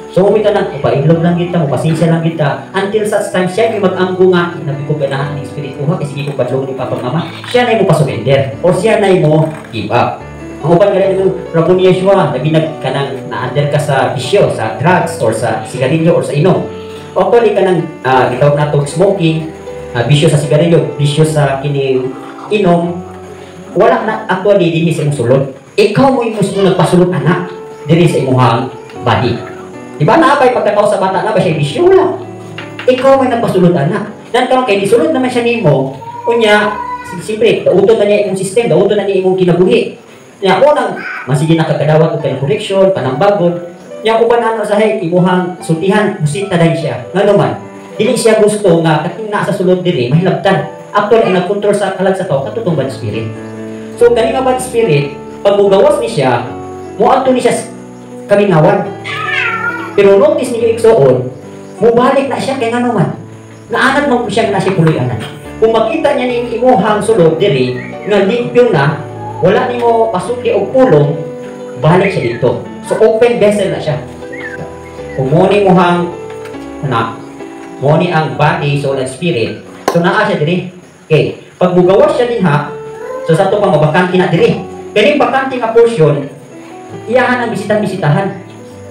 So umita lang, upailog lang kita, mapasensya lang kita, until such time siya may mag-amgo nga, "Nabi ko ganahan ng espiritu ha, kasi ko badlong ni papa mama," siya na mo pa-surrender, or siya na mo give up. Ang uban gani ng Raboni Yeshua, labi nag kanang na-under ka sa bisyo, sa drugs, or sa sigarilyo, or sa inom. Actually, kanang gitawag nato smoking, bisyo sa sigarilyo, bisyo sa kining inom, wala na actually dinhi sa imong sulod. Ikaw mo yung mismo nagpasulod anak diri sa imong body. Di ba naabay pagkatao sa bata na ba siya bisyo? Wala. Ikaw may nagpasulod anak. Dan karon kay nisulod naman siya nimo, unya siyempre dauton na niya imong system, dauton na niya imong kinabuhi. Nya unang masige na kagkadawat og kayong correction, panambagon. Nya uban ano sa hay imuhang sultihan, musinta dahil siya. Ngano man, dili siya gusto nga kating naa sa sulod diri mahilabtan. Actually, ang nag-control sa kalag sa tao katong bad spirit. So kani nga bad spirit, pag mugawas ni siya, moadto ni siya sa kamingawan. Pero notice ninyo, igsuon, mubalik na siya kay ngano man, naanad mo siya na siya puloy-anan. Kung makita niya ning imuhang sulod diri nga limpyo na, wala nimo pasukli og pulong, balik siya dito. So open vessel na siya. Kung mo ni muhang anak, mo ni ang body, soul, and spirit, so naa siya diri. Okay, pag mugawas siya dinha, so sa ato pa mabakante na diri. Kaning bakante nga portion, iyahan ang bisitan-bisitahan.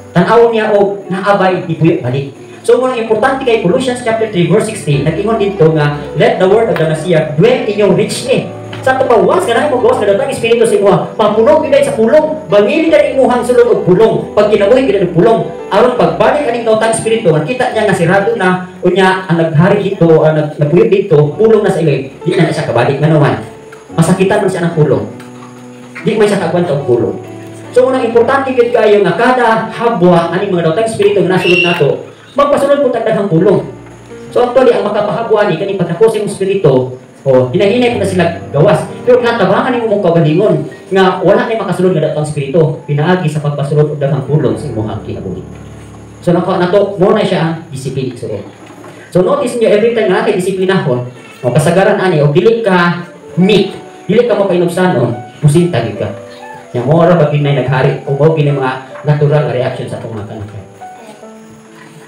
Tan-awon niya og naabay ipuyo balik. So mga importante kay Colossians chapter 3 verse 16, nag-ingon dito nga let the word of the Messiah dwell in you richly. Sa ato pa, once ka mo gawas nga ang espiritu sa imuha, mapuno gyud sa pulong, bangili ka imuhang sulod og pulong, pag kinabuhi gyud og pulong. Aron pagbalik aning daotang espiritu, makita niya nga sirado na, unya ang naghari dito, ang nagpuyo dito, pulong na sa iloy, di na, na siya kabalik ngano man, masakitan man siya ng pulong. Di man siya kagwanta og pulong. So unang importante gid kayo nga kada habwa aning mga daotang espiritu nga nasulod nato, magpasulod po tag daghang pulong. So actually, ang makapahabwa ni kaning pagkakos imong espiritu, o hinahinay po na sila gawas. Pero natabangan nimo mong kaugalingon nga wala nay makasulod nga daotang espiritu pinaagi sa pagpasulod og daghang pulong sa imong kinabuhi. So nakuha nato mo na siya ang discipline so. So notice niyo, every time nga kay disiplinahon, o kasagaran ani og dili ka meek, dili ka makainugsanon, musinta gid ka. Nya mo ra ba gyud naghari o mao gyud mga natural nga reaction sa atong mga kanak.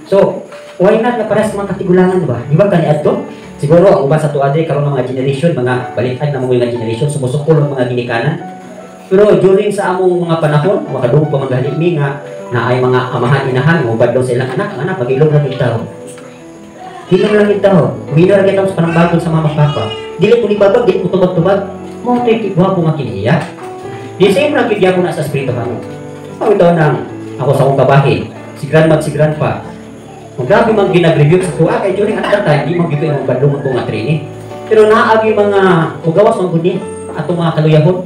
So, why not nga parehas mga katigulangan ba? Di ba kani adto? Siguro ang uban sa tuwa diri karon nga mga generation, mga balikan na mga generation, sumusukol ang mga ginikanan. Pero during sa among mga panahon, makadungog pa maghali mi nga na ay mga amahan inahan mo badlong sa ilang anak, ang anak magilom lang yung tao. Hilom lang yung tao. Humino ra kita sa panambagon sa mama papa. Dili ko ni babag, dili ko tubag-tubag. Mo to'y gwapo nga kiniya. Di same ra gyud na sa espiritu kamo. Ang ito nang ako sa akong kabahin, si grandma at si grandpa. Kung grabe man ginag-review sa tuwa, kay during at that time, di man gyud ko imong badlong ko nga training. Pero naagi mga mugawas man gud ni atong mga kaluyahon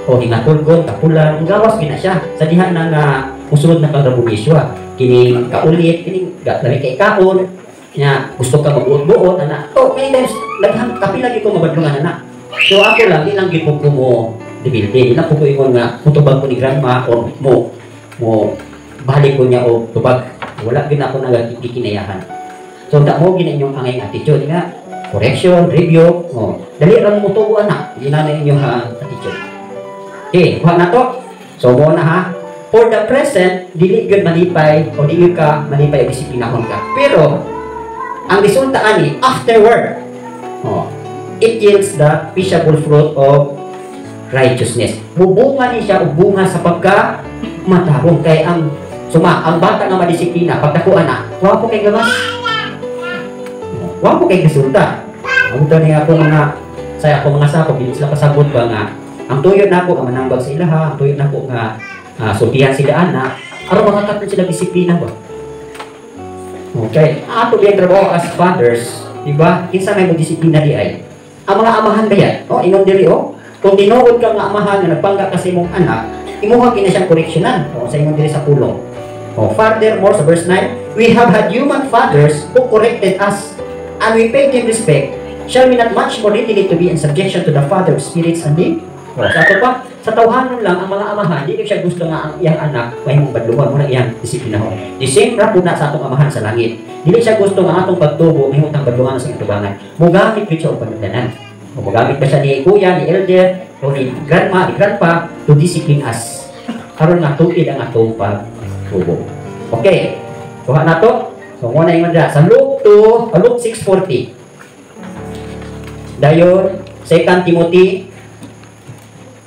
o hingatulgon, kapulan, mugawas gina siya sa diha na nga musulod na kang Rabo Yeshua. Kining kaulit, kining lami kay kaon, nya gusto ka magbuot-buot ana. Oh, many times daghang kapila gyud ko mabadlungan ana. So ako lang, di lang gyud ko mo debilde, di lang po ko ingon nga mutubag ko ni grandma or mo mo balik ko niya og tubag. Wala gyud ako nagkikinayahan. So da mo gina inyong angay attitude nga correction, review, oh. Dali ra mo tubo anak, di na na inyong attitude. Okay, kuha na to. So mo na ha. For the present, dili gyud malipay o dili ka malipay o disiplinahon ka. Pero ang resulta ani afterward, oh, it yields the peaceable fruit of righteousness. Mubunga ni siya og bunga sa pagka matarong kay ang suma ang bata nga madisiplina pagdako ana, wa po kay gawas. Wa po kay resulta. Ang ni ako mga sa ako mga sakop dili sila pasabot ba nga ang tuyo nako ang manambag sa ilaha, ang tuyo nako nga sultihan sila ana, aron makakatun sila disiplina ba. Okay, ato biyang trabaho as fathers, di ba? Kinsa may mo disiplina di ay? Ang mga amahan ba yan? Oh, ingon diri oh. Kung tinuod ka nga amahan nga nagpangga ka sa imong anak, imuha kina siyang koreksyonan. Oh, sa ingon diri sa pulong. Oh, furthermore, sa verse 9, we have had human fathers who corrected us, and we paid them respect. Shall we not much more readily to be in subjection to the Father of spirits and live? Oh, sa ato pa, sa tawhanon lang, ang mga amahan, di siya gusto nga ang iyang anak mahimong badlungon, muna iyang disiplinahon. The same ra po na sa atong amahan sa langit. Dili siya gusto nga ang atong pagtubo, mahimong tang badlungan sa iyang tubangan. Mugamit gyud siya og panudlanan. O mugamit ba siya ni kuya, ni elder, o ni grandma, ni grandpa, to discipline us. Aron nga tuid ang atong pagtubo. Okay. Kuha na to. So, muna yung sa Luke 2, Luke 6:40. Dayon, 2 Timothy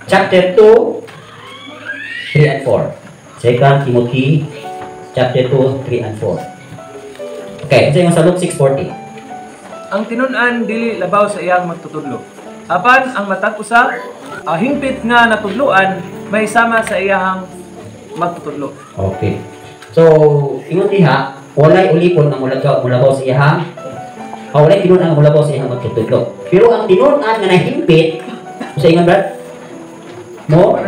chapter 2, 3 and 4. 2 Timothy chapter 2, 3 and 4. Okay, ito yung sa Luke 6:40. Ang tinun-an dili labaw sa iyang magtutudlo. Apan ang matag usa, hingpit nga natudloan may sama sa iyang magtutudlo. Okay. So, ingon diha, walay ulipon nga mulagaw mulabaw sa iyang walay tinun-an nga mulabaw sa iyang magtutudlo. Pero ang tinun-an nga nahimpit sa ingon, Brad, mo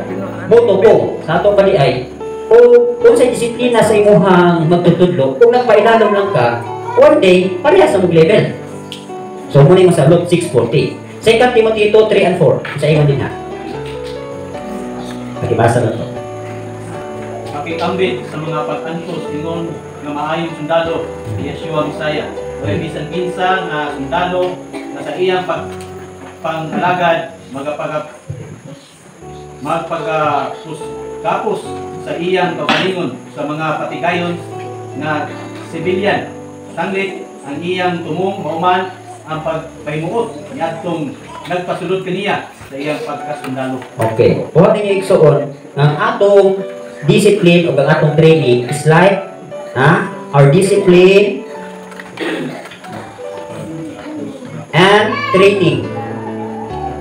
mo tubo sa ato pa di ay o kung sa disiplina sa imuhang magtutudlo, kung nagpailalom lang ka, one day parehas sa mong level. So muna yung sa Luke 6:40. 2 Timothy 2, 3 and 4. Sa ingon din ha. Pakibasa na to. Pakikambit sa mga pag-antos ingon nga maayong sundalo ni Yeshua Messiah. Walay bisan kinsa nga sundalo nga sa iyang pag pangalagad magapaga magpagapos kapos sa iyang kaugalingon sa mga patigayon nga sibilyan. Sanglit ang iyang tumong mauman ang pagpahimuot niadtong nagpasulod kaniya sa iyang pagkasundalo. Okay. Kuha ninyo igsuon ang atong discipline o ang atong training is like ha, our discipline and training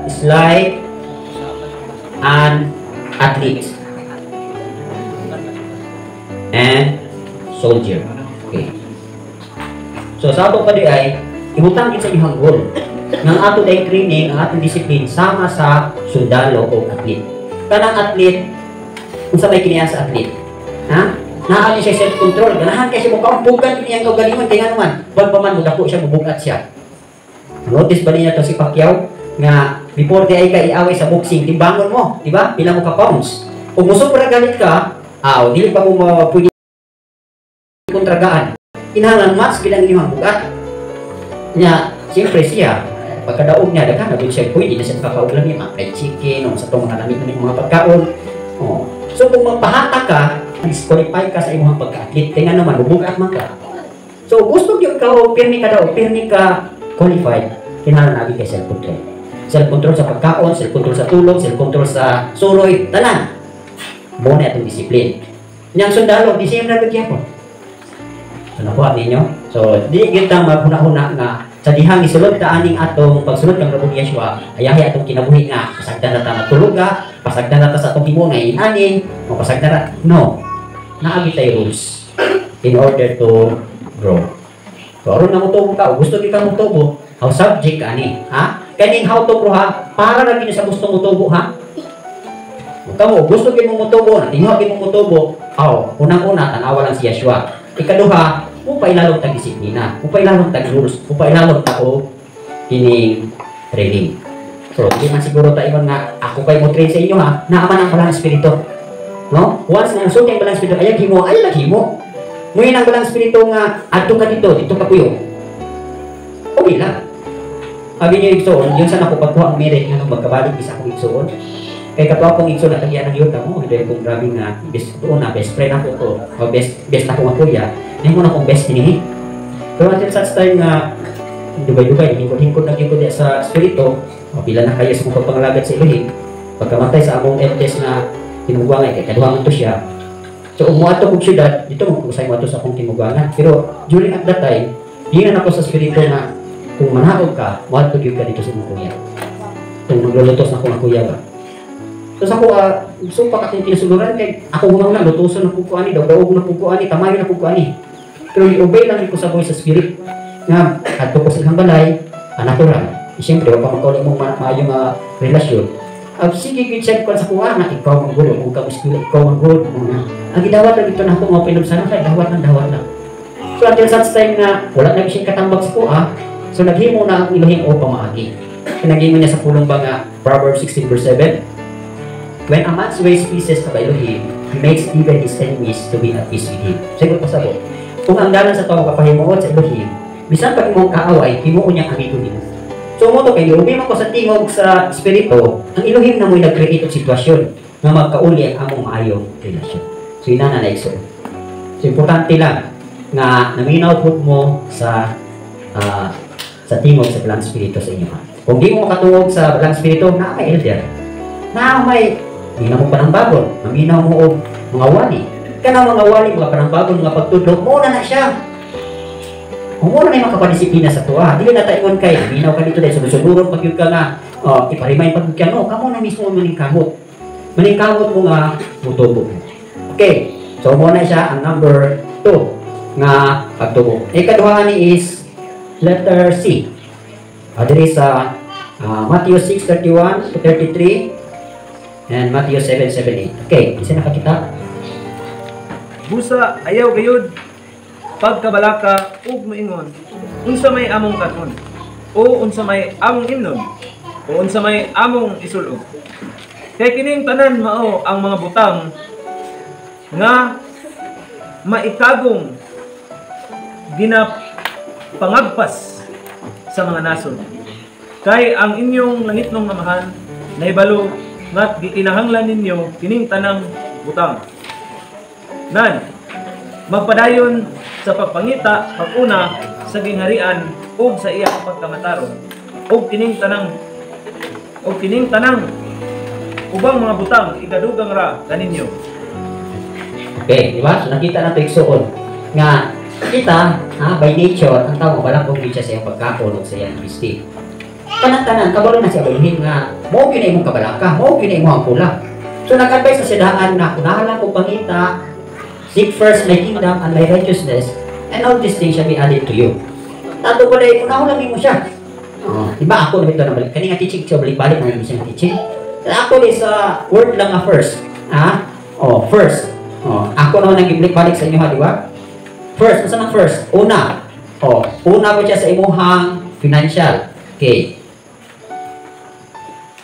is like an athlete and soldier. Okay. So sa ato pa di ay ibutang gid sa inyong goal. Nga ang ato dayong training, ang atong discipline sama sa sundalo o athlete. Kanang athlete, unsa may kiniya sa athlete? Ha? Naa ni siya self-control. Ganahan kay siya mo kaumpugan kini ang kaugalingon kay ngano man, buwan pa man mudako siya, mubugat siya. Notice ba niya to si Pacquiao nga before di ay ka iaway sa boxing, timbangon mo, di ba? Pila mo ka pounds. Kung musubra galit ka, aw dili pa mo pwede kontragaan. Kinahanglan match bilang inyong bugat. Nya, siyempre siya, pagkadaog niya, daghan na siya, pwede na siya makakauglan niya, mga fried chicken, o sa itong mga lamig-lamig mga pagkaon. Oh. So kung magpahata ka, disqualify ka sa imong pagka-athlete, kaya nga naman, bubugat man ka. So gusto gyud ka o pirmi ka daw, pirmi ka qualified, kinahanglan lagi kay self-control. Self-control sa pagkaon, self-control sa tulog, self-control sa suroy, tanan. Mo na itong discipline. Niyang sundalo, di siya na gyapon. So nakuha ninyo? So di kita maghuna-huna nga sa dihang isulod ta aning atong pagsulod kang Rabong Yeshua, ayahi atong kinabuhi nga pasagdan na ta matulog ka, pasagdan na ta sa atong himo nga inani, o pasagdan na. No. Naagi tay rules in order to grow. So aron nga motubo ka, o gusto gyud ka motubo, how subject ka ani, ha? Kaning how to, bro, ha, para ra gyud sa gusto motubo, ha? Kung kamo gusto gyud mo motubo, natinguha gyud mo motubo, aw, unang-una tan-awa lang si Yeshua. Ikaduha, mupailalom tag disiplina, mupailalom tag rules, mupailalom ta og kining training. So, di man siguro ta ingon nga ako pa'y mo train sa inyo, ha, naa man ang Balaang Espiritu. No? Once na nasulti ang Balaang Espiritu, ayag himo, ay lang himo. Ngayon ang Balaang Espiritu nga adto ka dito, dito ka puyo. Okay lang. Abi niyo, igsoon, yun sa nako pagkuha ang merit nga nung magkabalik isa akong igsoon. Kay kato akong igsoon na tagyan ng yuta mo, hindi kong grabe nga best doon na best friend ako to, o best best ako nga kuya, nahimo na akong best dinhi. Pero until such time nga dugay-dugay, hingkod-hingkod na gyud ko diya sa espiritu, o pila na kayo sa mong pagpangalagad sa Elohim, pagkamatay sa among eldest na tinugwangay, kay kaduha man to siya. So, umuato kong syudad, dito mo kusay mo sa akong tinugwangan. Pero during at that time, giingon ako sa espiritu nga kung manaog ka, moadto gyud ka dito sa imong kuya. Kung maglulutos na ko nga kuya ba. So sa ko, supak akong kinasuluran kay ako nga lutuson na pud ko ani, daw-dawog na pud ko ani, tamayo na pud ko ani. Pero i-obey lang ko sa voice sa spirit nga adto ko sa ilang balay, natural. E, siyempre, wa pa magkauli mong maayo nga relasyon. Sige gyud siya kuan sa kuha na ikaw man gud, kung ka mo ikaw man gud. Ang gidawat lang ito na ako nga pinubsan kay dawat lang, dawat lang. So until such time na wala na siya katambag sa kuha, so naghimo na ang Elohim o pamaagi. Pinaghimo niya sa pulong ba nga Proverbs 16 verse 7, "When a man's ways pleases the Elohim, he makes even his enemies to be at peace with him." Sagot pa sabot. Kung ang dalan sa tao kapahimuot sa Elohim, bisan pag imong kaaway, himuon niyang amigo nimo. So mo to kay ubi man ko sa tingog sa espiritu, ang Elohim na mo'y nag-create og sitwasyon nga magkauli ang among maayong relasyon. So ina na igsoon. So importante lang nga naminaw pud mo sa tingog sa Balang Espiritu sa inyo. Kung di mo makatungog sa Balang Espiritu, naa may elder. Naa may minaw mo panambagon, maminaw mo og mga wali. Kana mga wali, mga panambagon, mga pagtudlo, mo na na siya. Kung mo na na yung makapadisiplina sa tuwa, dili na taingon kay minaw ka dito dahil sunod-sunuron pag yun ka nga, oh, ipa-remind pag ka, no, kamo na mismo maningkamot. Maningkamot mo nga mutubo. Okay, so mo na siya ang number 2 nga pagtubo. Ikaduha ni is letter C. Diri sa Matthew 6:31 to 33 and Matthew 7:7-8. Okay, isa nakakita. Busa ayaw gayud pagkabalaka ug moingon, "Unsa may among kanon?" O "Unsa may among imnon?" O "Unsa may among isul-ob?" Kay kining tanan mao ang mga butang nga maikagong ginapangagpas sa mga nasod. Kay ang inyong langitnong Amahan nahibalo nga gikinahanglan ninyo kining tanang butang. Nan, magpadayon sa pagpangita pag-una sa gingharian ug sa iyang pagkamatarong, ug kining tanang ubang mga butang ikadugang ra kaninyo. Okay, di ba? So nakita na ito, igsuon nga kita, ha, by nature, ang tao mabalakong gid siya sa iyang pagkaon ug sa iyang bisti. Kanang tanan kabalo na siya Elohim nga mao gyud na imong kabalaka, mao gyud na imong pula. So nag-advise sa siya daan na unahan lang kong pangita, "Seek first my kingdom and my righteousness, and all these things shall be added to you." Tato ko na unahon lang nimo siya. Oh, di ba ako na ito na balik? Kani nga teaching siya balik-balik mo siya teaching. Actually sa word lang nga first. Ha? Oh, first. Oh, ako naman ang ibalik-balik sa inyo ha, di ba? First, unsa nang first? Una. Oh, una ko siya sa imuhang financial. Okay.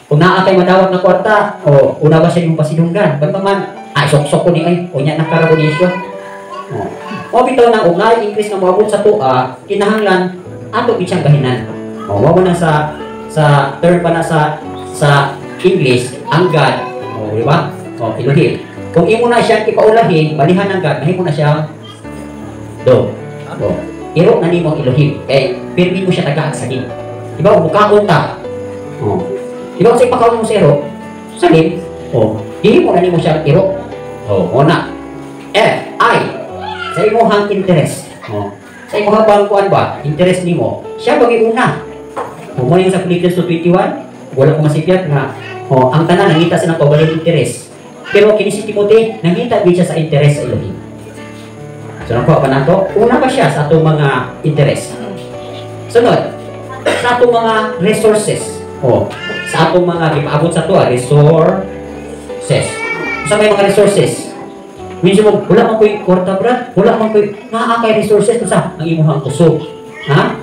Kung naa kay madawat na kwarta, oh, una ba siya imong pasidunggan? Ba't pa man, ay, sok-sok ko ni ay, unya na kara ko ni siya. Oh. O bitaw na kung naay increase nga moabot sa tuwa, kinahanglan ato gid siyang gahinan. O wa na sa term pa na sa English, ang God, o di ba? O Elohim. Kung imo na siyang ipaulahin, balihan ng God, mahimo na siyang dog. O, iro na nimo ang Elohim. Kay pirmi mo siya tagaan salim. Di ba? Mukaon ta. O. Di ba kung sa ipakaon mo sa iro, salim, o, dili mo na nimo siya iro. O, mo na. F, I, sa imuhang interest. O, sa imuhang bang kuan ba, interest nimo, siya bagi una. O, mo yung sa Philippians 2:21, wala ko masipyat nga, o, ang tanan nangita sa nang interest. Pero kini si Timothy, nangita din siya sa interest sa Elohim. So nakuha pa nato, una pa siya sa atong mga interest. Sunod, sa atong mga resources. O, sa atong mga gipaabot sa ato, resources. Sa may mga resources. Minsan mo, wala man ko'y kwarta, brad. Wala man ko'y, naa kay resources. Unsa? Ang imuhang kusog. Ha?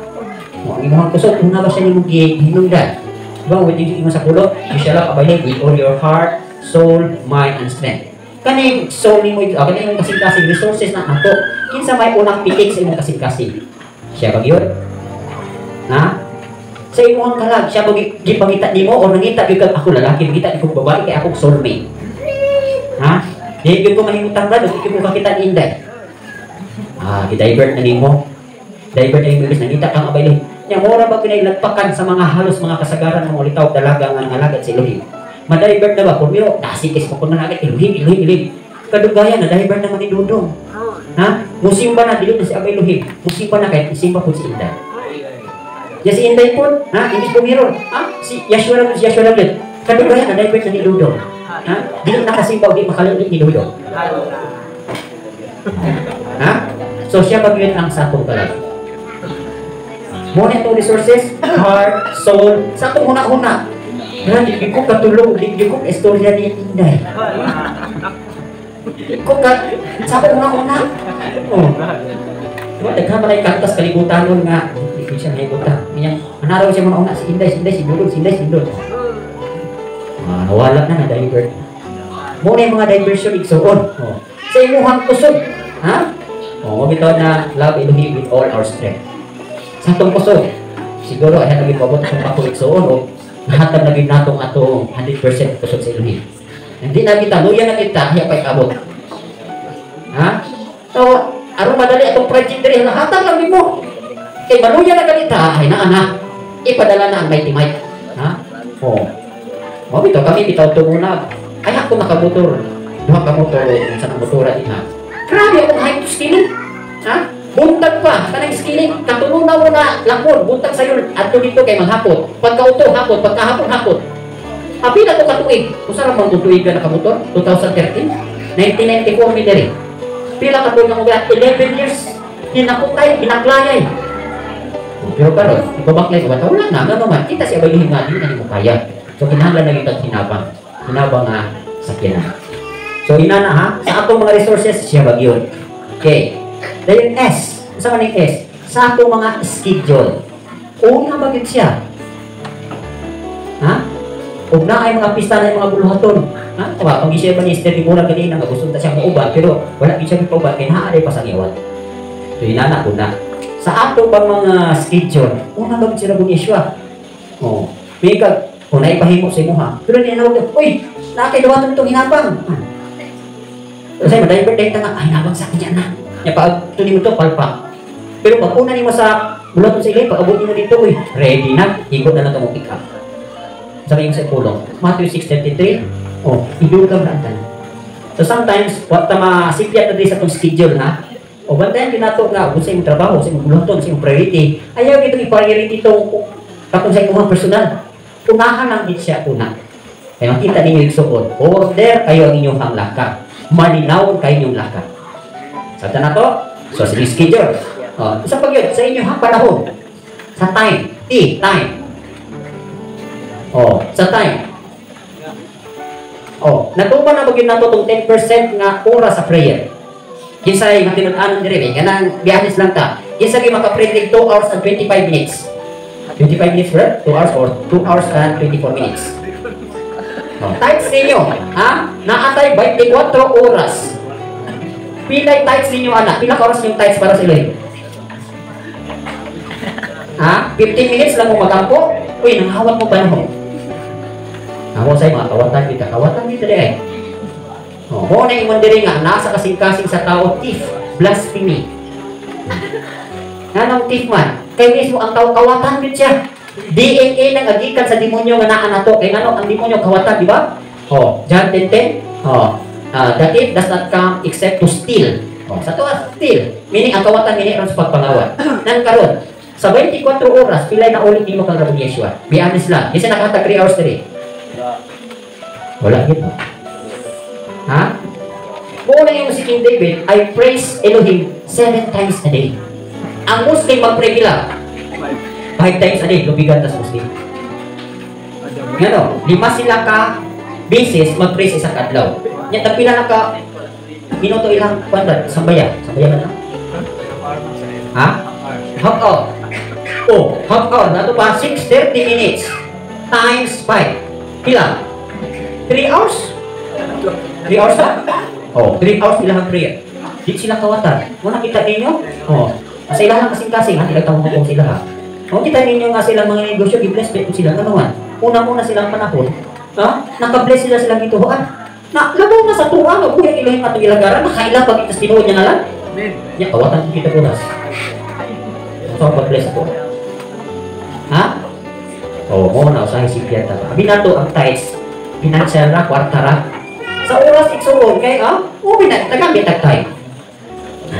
O, ang imuhang kusog, una ba siya nimong gihinungdan? Diba, with yung sa pulo, you shall love Abba with all your heart, soul, mind, and strength. Kaning soul nimo, kaning imong kasing-kasing resources na ato. Kinsa may unang pitik sa imong kasing-kasing? Siya ba gyud? Ha? Sa imong kalag, siya ba gipangita nimo o nangita gyud kag ako lalaki, nangita gyud kog babae kay akong soulmate? Ha? Di gyud ko mahimutang, brad, di gyud ko kakita ni Inday. Ah, gi-divert na nimo. Divert na nimo imbes nangita kang Abba Elohim. Nya mura ba pinailagpakan sa mga halos mga kasagaran ng mga ulitaw dalaga nga nangalagad sa Elohim. Ma-divert na ba? Kung miro, nasikis mo kung nanagad, Elohim, Elohim, Elohim. Kadugayan, na-divert naman ni Dudong. Ha? Musimba na, dili na si Abba Elohim. Musimba na kahit isimba po si Inday. Ya si Inday po, ha? Imbis pumiro, ha? Si Yahshua lang, si Yahshua lang din. Kadugayan, na-divert na ni Dudong. Ha? Dili na kasimba o di makalimit ni Dudong. Ha? So siya ba yun ang sa atong kalag? Muna itong resources, heart, soul, sa atong huna-huna. Ha, di ko katulog, di ko istorya ni Inday. Di ko ka, sa akong huna-huna. Oh. Diba, daghan man ay kantas kalibutan nun nga, di ko siya nahibutan. Ngayang, manaraw siya mga una, si Inday, si Inday, si Dudong, si Inday, si Dudong. Ah, nawala na, na-divert. Muna yung mga diversion, igsuon. Oh. Sa imuhang kusog. Ha? Oh, bitaw na love Elohim with all our strength. Sa atong kusog, siguro ay naging mabot akong ako igsuon o nahatag na gyud natong atong 100% kusog sa Elohim. Hindi na kita, luya na kita, hiya pa'y kabot. Ha? So, aron madali atong project diri, hatag lang nimo. Kay maluya na ganita, ay naa na. Ipadala na ang mighty might. Ha? Oh. Mao bitaw kami bitaw tunguna. Ay ako nakamotor. Duha ka motor sa motora din ha. Grabe akong height to skilling. Ha? Buntag pa, kanang skilling, katuno na mo na lakon, buntag sayo adto dito kay manghapot. Pagkauto hapot, pagkahapon hapot. Apila to katuig. Usa ra man tuig ka nakamotor? 2013, 1994 mi diri. Pila ka tuig nga mo 11 years. Hinakutay, hinaklayay. Pero karon, ibabaklay ko ba? Wala na, ngano man kita si Abba Elohim nga di na nimo kaya. So kinahanglan na gyud hinabang. Hinabang nga sakyanan. So inana ha, sa atong mga resources siya ba gyud. Okay. Dayon S, unsa man ning S? Sa atong mga schedule. Una ba gyud siya? Ha? Ug na ay mga pista na mga buluhaton. Ha? Wa kung siya ba ni Esther Dimura kanina nga gusto ta siya mauban pero wala gyud siya mauban kay naa pa sa ngiwat. So inana una. Sa ato bang mga schedule, una ba gyud sila bug Yeshua? Oh, may kag kung naipahimo sa imuha. Pero niya nawag, uy, nakay dawaton itong hinabang. Kasi ma-divert dahil nga, ay, hinabang sa akin yan na. Nya pag ito nimo to, palpak. Pero pag una nimo sa bulaton sa ilay, pag abot nimo dito, uy, ready na, ikot na lang ka mo pick up. Sabi yung sa pulong, Matthew 6:33, oh, idulog na ang tanan. So sometimes, wa ta masipyat na din sa itong schedule, ha? O bantayan ginato nga, kung sa imong trabaho, sa imong bulaton, sa imong priority, ayaw itong i-priority itong katong sa imong personal. Unahan lang din siya una. Kaya makita ninyo igsuon, order kayo ang inyong lakad. Malinaw kayo inyong lakad. Sa na to, so sige schedule. O, isa pag yun, sa inyong panahon. Sa time, T, time. O, sa time. O, natuba na ba yun nato itong 10% nga oras sa prayer? Kinsay nga tinud-anon diri, may ganang biyahes lang ta. Kinsa gyud maka-pray 2 hours and 25 minutes. 25 minutes bro? 2 hours or 2 hours and 24 minutes. Oh, tithes ninyo, ha? Naatay 24 oras. Pilay tithes ninyo, anak? Pila ka oras yung tithes para sa Elohim? Ha? 15 minutes lang mo magampo? Uy, nanghawat mo panahon. Ako sa'yo, mga kawatan kita. Kawatan kita di ay. Oh, mo na ingon diri nga, nasa kasing-kasing sa tao, thief, blasphemy. Nanong thief man? Kay mismo ang tao, kawatan yun siya. DNA nang agikan sa demonyo nga naa nato. Kay ngano ang demonyo kawatan, di ba? Oh, John 10:10. Oh, the thief does not come except to steal. Oh, sa to steal, meaning ang kawatan meaning aron sa pagpangawat. Nan karon, sa 24 oras pilay na ulit nimo kang Rabbi Yeshua. Be honest lang. Kinsa nakahatag 3 hours diri? Wala gid. Ha? Mo Mao na yung si King David, "I praise Elohim seven times a day." Ang Muslim, mag-pray pila? Five times a day, lubigan tas Muslim. Ngano, lima sila ka beses mag-pray sa isang adlaw. Nya tagpila na ka minuto ilang kuan ba? Sambaya. Sambaya ba na? Ha? Half hour. Oh, half hour. Nato pa 6:30 minutes times 5. Pila? 3 hours? 3 hours na? Oh, 3 hours ilang prayer. Di sila kawatan. Mo nakita ninyo? Oh. Sa ilang kasing-kasing, ha, di tawag ko sila, ha. Oh, kita ninyo nga silang mga negosyo, gi-bless ko sila nga. Una-una silang panahon, ha? Naka-bless sila silang gituhoan. Na labaw na sa tuwa nga buhi ang Elohim atong ilagaran, nakaila pag itas tinuod niya nga lang. Amen. Nya kawatan ko kita bunas. So pag-bless ako. Ha? Oh, mo na usahay si Pieta. Abi nato ang tithes, financial ra, kwarta ra. Sa oras, igsuon kay ah, ubi na tagamit tag tithe.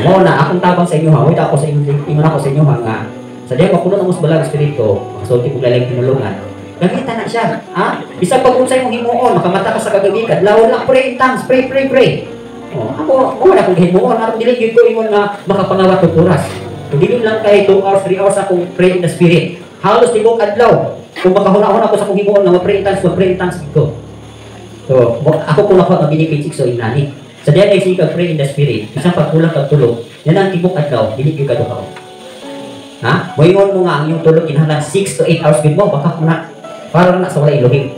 Mo na akong tabang sa inyo, ha. Wait ako sa inyo, ingon ako sa inyo, ha, nga sa diya mapuno ang balang espiritu, makasulti kog lalang tinulungan. Gamitan na siya, ha? Bisag pag unsay mong himuon, makamata ka sa kagabi, kadlawon lang, pray in tongues, pray, pray, pray. Oh, ako, mo na akong himuon, aron dili gyud ko ingon nga makapangawat og oras. Kung dili lang kay 2 hours, 3 hours akong pray in the spirit. Halos tibuok adlaw. Kung makahuna-huna ako sa akong himuon nga ma-pray in tongues, ma-pray in tongues ko. So, ako ko nakuha ang benefits so inani. Sa diya kay sige pray in the spirit, bisan pag kulang kag tulog, yan ang tibok adlaw, dili gyud ka duhaw. Ha? Moingon mo nga ang iyong tulog kinahanglan 6 to 8 hours gid mo, baka mo na para na sa wala Elohim.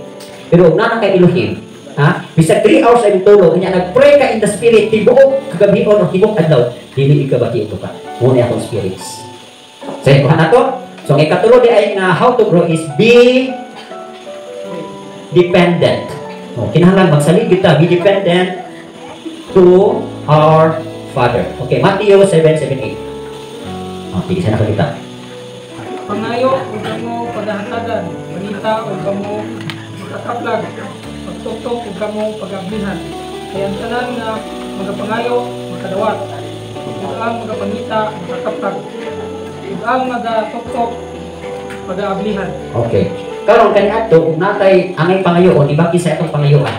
Pero ug naa kay Elohim, ha? Bisag 3 hours ang tulog, nya nag-pray ka in the spirit tibuok kagabion o tibuok adlaw, dili ka bati ka. Mo ni akong spirits. So, kuha na to. So, ang ikatulo di ay nga how to grow is be dependent. O, kinahanglan magsalig kita, be dependent to our Father. Okay, Matthew 7:7-8. Oh, tigisa na ko kita. Pangayo ug kamo pagahatagan, pangita ug kamo makakaplag, pagtuktok ug kamo pagablihan. Kay ang tanan nga magapangayo makadawat, ug ang magapangita makakaplag, ug ang magatuktok pagaablihan. Okay. Karon kaniadto ug natay angay pangayoon, ibaki sa atong pangayoan.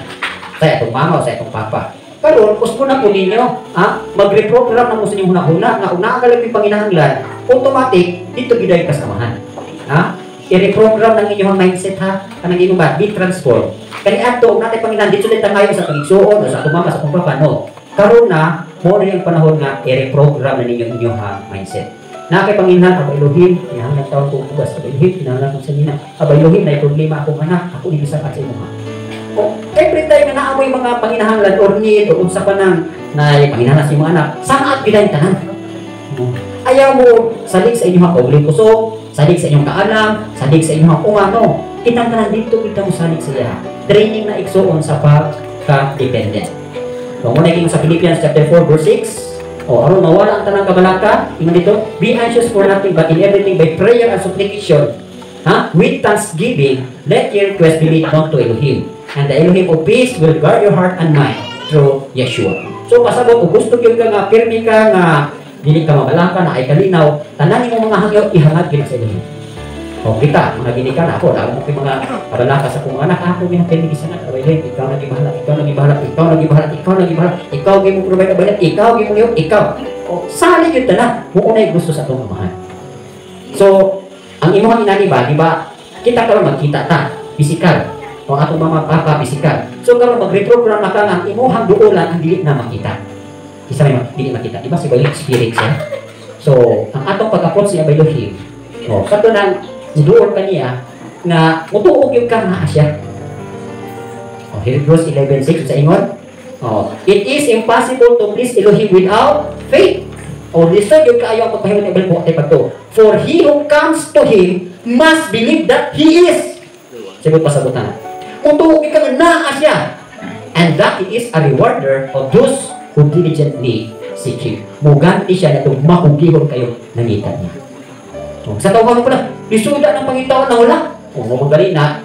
Sa atong mama o sa atong papa. Karon gusto na po ninyo, ha? Mag-reprogram na mo sa inyong hunahuna nga kung naa ka lang panginahanglan, automatic dito gyud ay kasamahan. Ha? I-reprogram ng inyong mindset, ha. Kanang ingon ba, be transformed. Kaniadto ug natay panginahanglan dito din tayo sa pagigsuon o sa atong mama, sa atong papa, no. Karon na mo na ang panahon nga i-reprogram na ninyo inyong mindset. Na kay panginahanglan, "Aba Elohim, kinahanglan taon kong bugas. Aba Elohim, kinahanglan kong sanina. Aba Elohim, na problema akong anak. Ako ni bisan sa imo." O, every time na naamoy mga panginahanglan or need o unsa pa nang na panginahanglan sa imong anak, sangat gyud ang tanan. Ayaw mo salig sa inyong kaugaling kusog, salig sa inyong kaalam, salig sa inyong umano. Kitang tanan dito kita mo salig sa iya. Training na, igsuon, sa pagka-dependent. So, muna sa Philippians chapter 4 verse 6. O, aron mawala ang tanang kabalaka, ingon dito, "Be anxious for nothing but in everything by prayer and supplication, ha? With thanksgiving, let your request be made known to Elohim. And the Elohim of peace will guard your heart and mind through Yeshua." So, pasabot, kung gusto gyud ka nga, pirmi ka nga, dili ka mabalaka na ay kalinaw, tanan nimo mga hangyo, ihangad gyud sa Elohim. O kita, mga ginikan ako, lalo mo kay mga kabalaka sa kong anak, ako ginapili gisangat, "Aba Elohim, ikaw na gibahala, ikaw na gibahala, ikaw na gibahala, ikaw na gibahala, ikaw gi mo provide, Aba Elohim, ikaw gi mo ikaw." O, sali gyud tanan, mo unay gusto sa atong Amahan. So, ang imong inani ba, di ba, kita karon magkita ta, physical. O atong mama, papa, physical. So karon mag-reprogram na ka nga ang imuhang duolan ang dili na makita. Isa may dili makita. Di ba si Elohim spirit siya? So, ang atong pag-approach siya by Elohim, o, kato nang duol ka niya, nga mutuo gyud ka nga siya. O, Hebrews 11:6 sa ingon, oh, "It is impossible to please Elohim without faith." O, lisod yung kaayo ang pagpahimo ni Abel po at pagto. "For he who comes to him must believe that he is." Sagot pasabutan. Mutuo ka nga naa siya. "And that he is a rewarder of those who diligently seek him." Muganti siya na itong makugihon kayo nangita niya. O, sa tawag mo pala, lisuda ng pangitaon na wala. O, magaling na.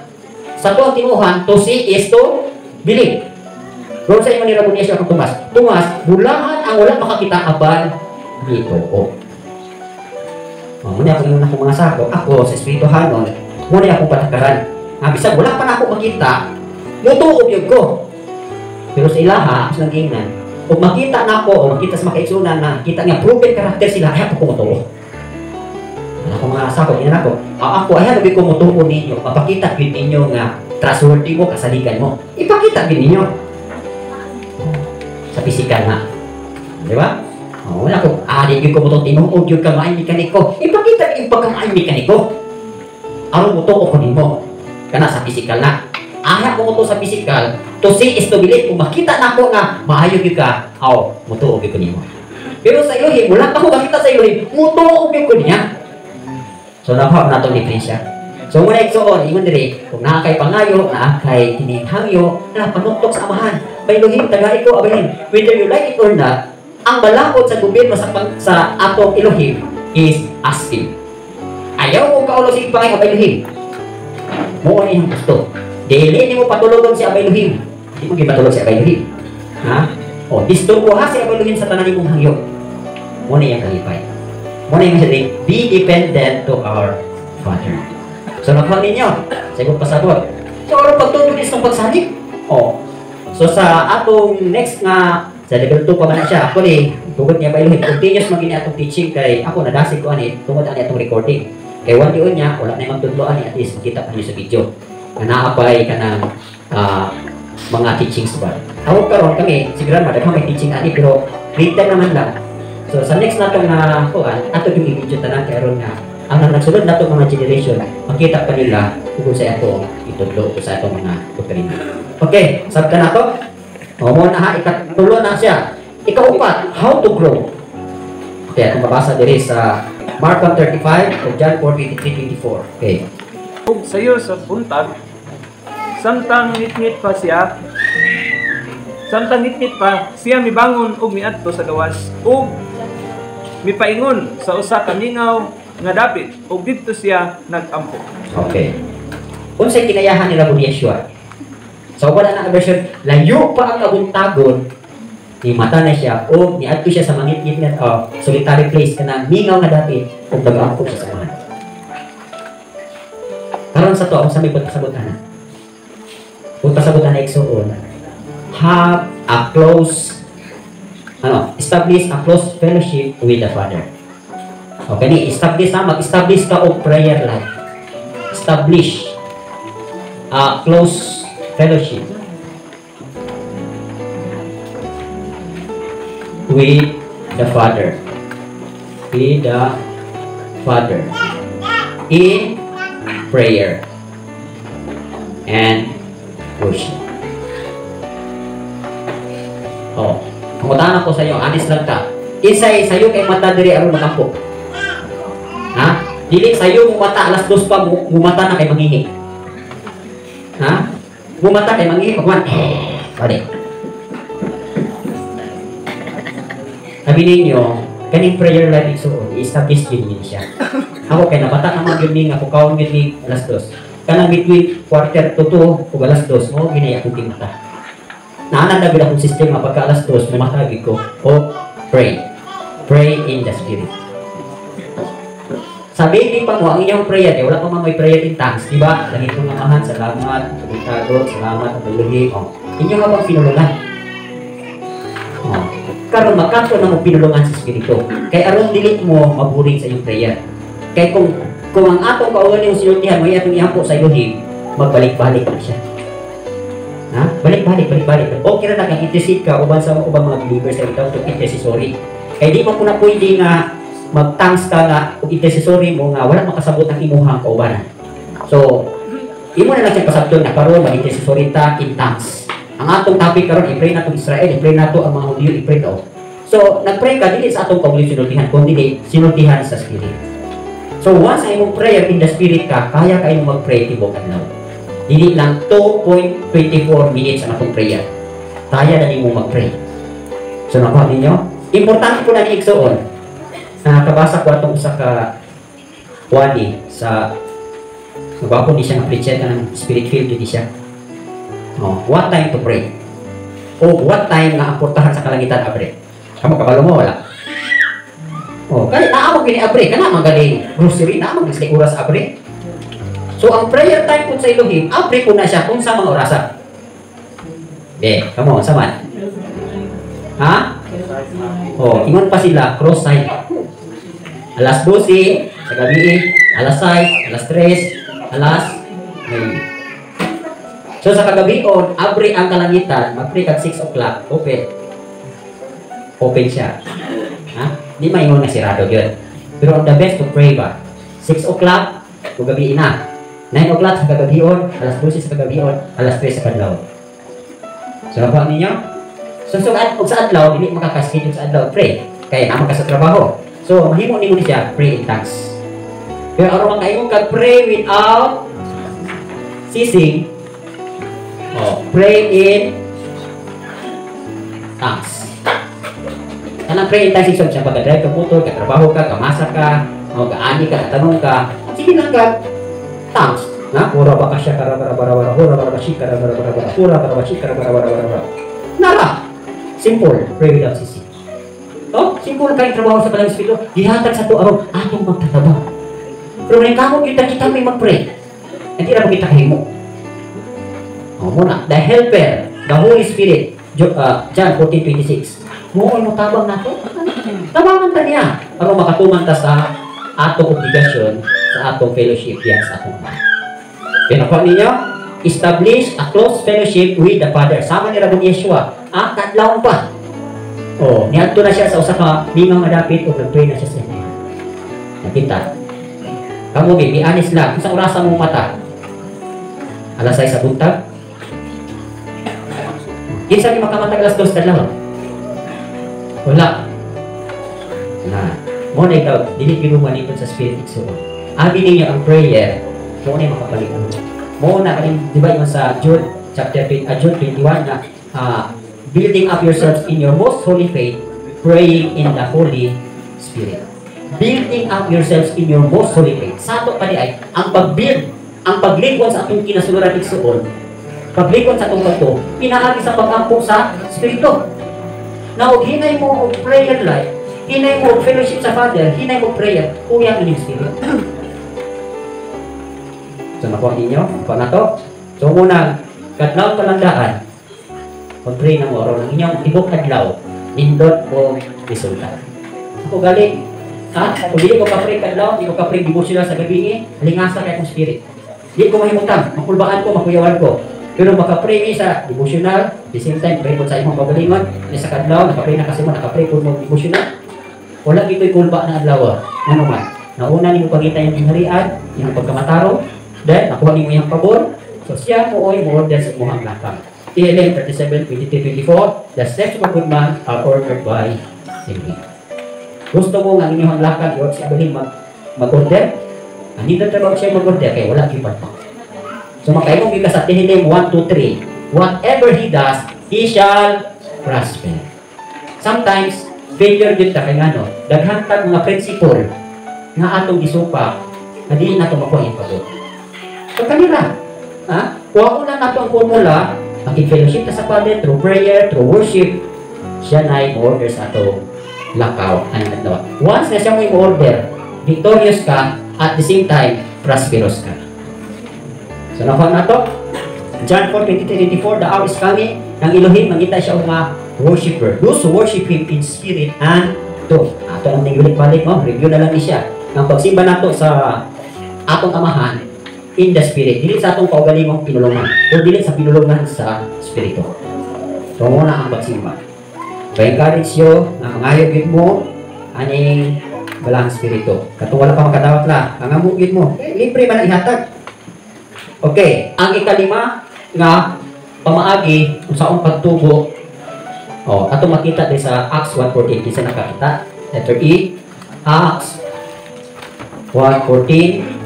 Sa to ang tinuhan, to see is to believe. Ron sa ingon ni Raboni siya kang Tomas, "Tomas, bulahan ang wala makakita apan dito." O. O, muna ako ingon akong mga sako. Ako, sa Espirituhanon, muna akong patakaran. Ha, bisag wala pa na ako makita, mutuo gyud ko. Pero sa ilaha, sa giingnan, Kung makita na ako, o makita sa mga kaigsunan na kita nga proven karakter sila, ay ako mutuo. Ako mga sakop, ina nako. Ako ay habi ko mutuo ninyo, mapakita gyud ninyo nga trustworthy mo, kasaligan mo. Ipakita gyud ninyo sa pisikal na. Di ba? Oh, wala ko, di gyud ko mutuo tinuod gyud ka maay mekaniko. Ipakita gyud pagka maay mekaniko. Aron mutuo ko nimo. Kana sa pisikal na. Aha ko mutuo sa pisikal, to see is to believe. Kung makita nako nga maayo gyud ka, aw, mutuo gyud ko nimo. Pero sa Elohim, wala pa ko makita sa Elohim, mutuo gyud ko niya. So nakuha na itong diferensya. So muna igsuon, ingon diri, kung naa kay pangayo, naa kay tinihangyo, na panuktok sa amahan. Bay Elohim, tagai ko, abahin. Whether you like it or not, ang balakod sa gobyerno sa atong Elohim is asking. Ayaw mo kaulo sa ipangay, Abay Elohim. Mo ni ang gusto. Dili nimo patulogon si Abay Elohim. Di mo gipatulog si Abay Elohim. Ha? O, disturbo ha si Abay Elohim sa tanan nimong hangyo. Mo ni ang kalipay. Muna yung sabi, be dependent to our Father. So, nakuha ninyo. Sa ibang pasabot. So, aron pagtudlo is ng pagsalig. Oh. So, sa atong next nga, sa level 2 pa man na siya, actually, tungod niya ba Elohim, continuous magini atong teaching kay ako, nadasig ko ani, tungod ani atong recording. Kay one day niya, wala na magtudlo ani, at least makita pa niyo sa video. Nga naapay ka ng mga teachings ba. Ako karon kami, si Grandma, daghang may teaching ani, pero written naman lang. So sa next natong nga kuan, ato yung i-video tanan kay aron nga ang nagsunod nato mga generation makita pa nila tungkol sa atong itudlo o sa atong mga doktrina. Okay, sabta na to. O mo na ha, ikatulo na siya. Ikaupat, how to grow. Okay, atong mabasa diri sa Mark 1:35 o John 4:23-24. Okay. Ug sayo sa buntag, samtang ngitngit pa siya, mibangon ug miadto sa gawas ug mipaingon sa usa ka mingaw nga dapit ug didto siya nagampo. Okay. Unsay kinayahan nila ni Yeshua? Sa wala na version, layo pa ang kabuntagon, ni mata na siya o niadto siya sa mangitngit nga solitary place kanang mingaw nga dapit ug nagampo siya sa mga. Karon sa to ang sa may pagkasabot ana. Kung pasabot ana igsuon, have a close establish a close fellowship with the Father. Okay ni, establish ha, mag-establish ka og prayer life. Establish a close fellowship with the Father. With the Father in prayer and worship. Oh, pangutahan ako sa inyo, honest lang ka. Isay sayo kay mata diri aron makampo. Ha? Dili sayo mo mata alas 2 pa mumata na kay mangihi. Ha? Mumata kay mangihi pagwan. Balik. Sabi ninyo, kaning prayer life igsuon, i-establish yun yun siya. Ako kay nabata naman yun ni nga kukaon yun ni alas 2. Kanang between 1:45 ug alas 2 mo ginay akong mata. Naanan na akong sistema pagka alas 2 mumatagi ko o pray. Pray in the Spirit. Sa baby pa mo, ang inyong prayer, eh, wala pa man may prayer in tongues, di ba? Langit mong amahan, salamat, tagod, salamat, pagluhi. Oh. Inyo nga bang pinulungan? Oh. Karon magkato na mo pinulungan sa Espiritu. Kay aron dili mo maburing sa iyong prayer. Kay kung ang atong kaugaling yung sinultihan, may atong ihampo sa Elohim, magbalik-balik na siya. Ha? Balik-balik, balik-balik. Okay ra na kang intercede ka uban sa ubang mga believers sa itaw to intercessory. Kay di mo kuna pwede nga mag-thanks ka nga og intercessory mo nga wala makasabot ang imuhang kaubanan. So, imo na lang siya pasabton na karon mag-intercessory ta in tongues. Ang atong topic karon i-pray nato Israel, i-pray nato ang mga Hudiyo, i-pray to. So, nag-pray ka dili sa atong kaugalingon sinultihan, kundi sinultihan sa Spirit. So, once ay mong prayer in the Spirit ka, kaya kayo mag-pray tibok adlaw. Dili lang 2.24 minutes ang atong prayer. Kaya na nimo mag-pray. So, nakuha ninyo? Importante po na ni igsuon. Nakabasa ko atong usa ka wali sa nagwapo ni siya nga preacher ng spirit filled ni siya. Oh, what time to pray? O what time nga ang portahan sa kalangitan abre? Kamo kabalo mo wala? Oh, kani naa mo kini abre kana magaling grocery naa mo sila oras abre. So ang prayer time po sa Elohim, abre po na siya kung sa mga orasa. Be, kamo sa man. Ha? Oh, ingon pa sila cross side. Alas 12 sa gabi, alas 6, alas 3, alas 9. So sa kagabion, abri ang kalangitan, mag-pray kag 6 o'clock, open. Open siya. Ha? Di maingon nga sirado gyud. Pero the best to pray ba? 6 o'clock, gabi na. 9 o'clock sa kagabion, alas 12 sa kagabion, alas 3 sa kadlaw. So nakuha ninyo? So, sa adlaw, dili makakaschedule sa adlaw pray. Kaya naman ka sa trabaho. So, mahimo nimo ni siya, pray in tongues. Pero aron makaingon ka pray without ceasing, oh, pray in tongues. Kanang pray in tongues siya, pagka-drive ka motor, ka-trabaho ka, kamasa ka, o kaani ka, katanong ka, sige lang ka, tongues. Na, hura ba ka siya, karabara bara bara, hura bara ba siya, karabara bara bara, hura bara ba siya, karabara bara bara bara. Nara! Simple, pray without ceasing. Oh, simple kay trabaho sa Balang Espiritu, gihatag sa to aron atong magtatabang. Pero may kamo kita may mag-pray. Hindi ra kita kahimo. Oh, muna, the helper, the Holy Spirit, John 14:26. Mo mo tabang nato. Tabangan ta niya aron makatuman ta sa atong obligasyon sa atong fellowship diyan sa atong Ama. Pero ninyo, establish a close fellowship with the Father. Sama ni Rabbi Yeshua, kadlawon pa. Oh, niadto na siya sa usa ka mingaw nga dapit ug nagpray na siya sa inyo. Nakita. Kamo be honest lang, unsa orasa mo mata? Alas 6 sa buntag. Kinsa ni makamatag alas 2 kadlawon? Wala. Na. Mo na ikaw, dili gyud mo manipon sa spirit igsuon. Abi ninyo ang prayer, mo na makapalig-on. Mo na kaning di ba ingon sa Jude chapter Jude 21 na building up yourselves in your most holy faith, praying in the Holy Spirit. Building up yourselves in your most holy faith. Sa ato pa di ay, ang pag-build, ang paglikon sa atong kinasuluran igsuon, paglikon sa atong pagtuo, pinaagi sa pag-ampo sa Espiritu. Na og hinay mo og prayer life, hinay mo og fellowship sa Father, hinay mo prayer, kuya ining Spirit. So nakuha ninyo, nakuha na to. So muna, kadlaw palandaan, mag-pray na mo aron ang inyong tibok adlaw, nindot o resulta. Ako galing, ha? Kung dili ko ka-pray kadlaw, di ko ka-pray devotional sa gabi ni, lingasa kay akong spirit. Di ko mahimutang, makulbaan ko, makuyawan ko. Pero maka-pray mi sa devotional, the same time, pray po sa imong pagalingon, ni sa kadlaw, naka-pray na kasi mo, naka-pray po mo devotional. Wala gito'y kulba na adlaw. Ano man? Nauna nimo pangita yung gingharian, yung pagkamataro, then nakuha nimo yung pabor. So siya mo oy mo order sa imong lakang. TLM 37:23-24, the steps of a good man are ordered by Him. Gusto mo nga inyong lakang, iwag si Abraham mag-order? Anita trabaho siya mag-order, kaya wala gyud pa. So makaimong gyud ka sa Tehillim 1:2-3, whatever he does, he shall prosper. Sometimes, failure gyud ta kay ngano, daghan tag mga principle nga atong gisupak na dili nato makuha ang pabor. So kanila, ha? Kuha lang nato ang formula, makig-fellowship ta sa Father through prayer, through worship, siya na'y mo-order sa atong lakaw anang adlaw. Once na siya mo i-order, victorious ka, at the same time, prosperous ka. So nakuha na to. John 4:23-24, the hour is coming, nang Elohim mangita siya og mga worshipper, those who worship Him in spirit and truth. Ato ang nigulik-balik, no? Review na lang ni siya. Ang pagsimba nato sa atong amahan in the spirit, dili sa atong kaugalingong pinulungan, o dili sa pinulungan sa spirito. So muna ang pagsimba. So encourage you na mangayo gyud mo aning balang spirito. Katong wala pa makadawat la, ang gyud mo, eh, libre man ang ihatag. Okay, ang ikalima nga pamaagi unsaon pagtubo, oh, atong makita din sa Acts 1:14. Kinsa nakakita? Letter E, Acts 1:14.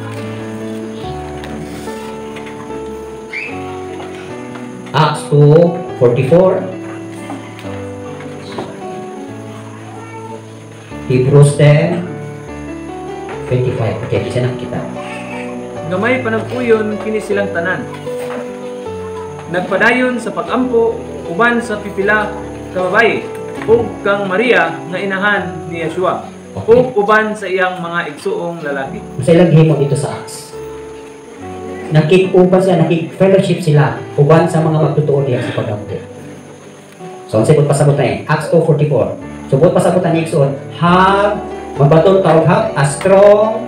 Acts 2:44, Hebrews 10:25. Okay, kinsa nakakita? Gamay panagpuyon kini silang tanan. Nagpadayon sa pag-ampo uban sa pipila ka babaye ug kang Maria nga inahan ni Yeshua, Okay. ug uban sa iyang mga igsuong lalaki. Unsa ilang gihimo dito sa Acts? Nakig-uban sila, nakig-fellowship sila uban sa mga magtotoo diha sa pag-ampo. So, ang buot pasabot na eh, Acts 2:44. So, buot pasabot na igsoon, have, magbaton ta og have a strong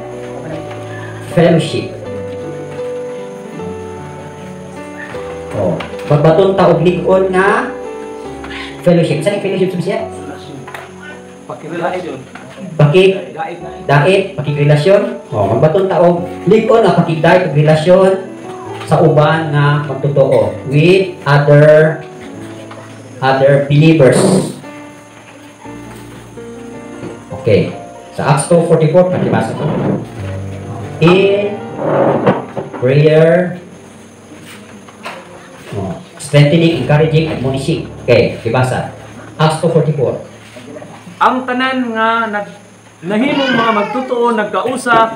fellowship. Oh, magbaton ta og lig-on nga fellowship. Saan yung fellowship sa siya? Pakirelasyon. Paki Dait na. Dait, pakigrelasyon. Oh, magbaton ta og lig-on nga pakigdait og relasyon sa uban nga magtotoo with other believers. Okay. Sa Acts 2:44, pakibasa to. In prayer, oh, strengthening, encouraging, admonishing. Okay, kibasa. Acts 2:44. Ang tanan nga nahimong mga magtotoo nagkausap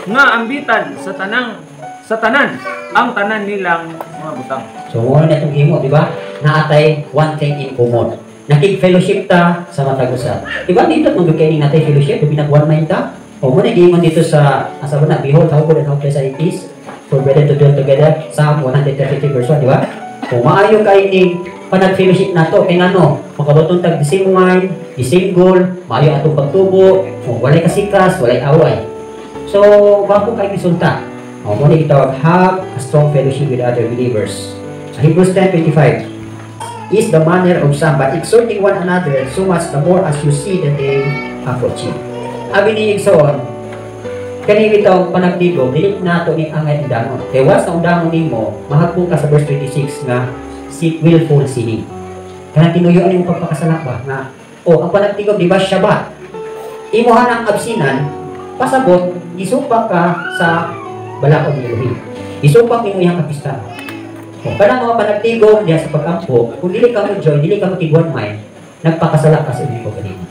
nga ambitan sa tanan ang tanan nilang mga butang. So mo na itong himo, di ba? Naatay one thing in common. Nakig-fellowship ta sa matag usa. Di ba dito nung kay natay fellowship, binag one mind ta? O mo na giingon dito sa asa ba na, behold how good and how pleasant it is for brethren to dwell together, Psalm 133 verse 1, di ba? Kung maayo kay ning panag-fellowship nato kay ngano, makabaton tag the same mind, the same goal, maayo atong pagtubo, kung walay kasikas, walay away. So, bago kay resulta. O mo na gitawag have a strong fellowship with other believers. Sa Hebrews 10:25 is the manner of some, but exhorting one another so much the more as you see the day approaching. Abi ni igsoon, kani bitong panagtigom, dili nato ni angay undangon. Kay once na undangon nimo, mahagpong ka sa verse 26 nga si willful sinning. Kanang tinuyoan nimo pagpakasala ba nga oh, ang panagtigom di ba Shabbat? Imuha ang absinan, pasabot gisupa ka sa balaod ni Elohim. Isupak nimo iyang kapistahan. O, kanang mga panagtigom diha sa pag-ampo, kung dili ka mo join, dili ka makig-one mind, nagpakasala ka sa imong kaugalingon.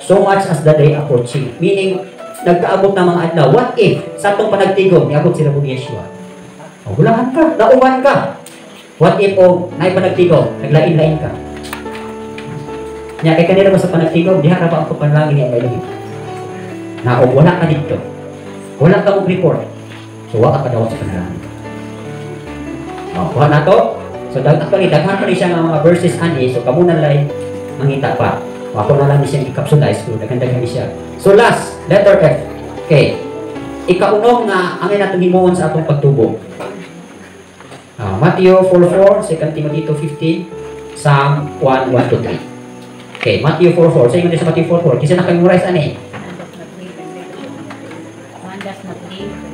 So much as the day approaching. Meaning, nagkaabot na mga adlaw. What if, sa atong panagtigom, niabot sila mo ni Yeshua? O, hulahan ka, nauban ka. What if, o, naay panagtigom, naglain-lain ka. Nya, kay kanila ba sa panagtigom, diha ra ba ang pagpanalangin ni Elohim? Na, o, wala ka dito. Wala ka mong report. So, wala ka kadawat sa panalangin. O, kuha na to. So, actually, daghan pa rin siya ng mga verses ani. So, kamo na lang mangita pa. O, ako na lang ni siyang i-capsulize. So, daghan-daghan ni siya. So, last, letter F. Okay. Ikaunong nga ang natong himuon sa atong pagtubo. Matthew 4:4, 2 Timothy 2:15, Psalm 1:1-3. Okay, Matthew 4:4. Sa inyo sa Matthew 4:4. Kasi naka-memorize ani.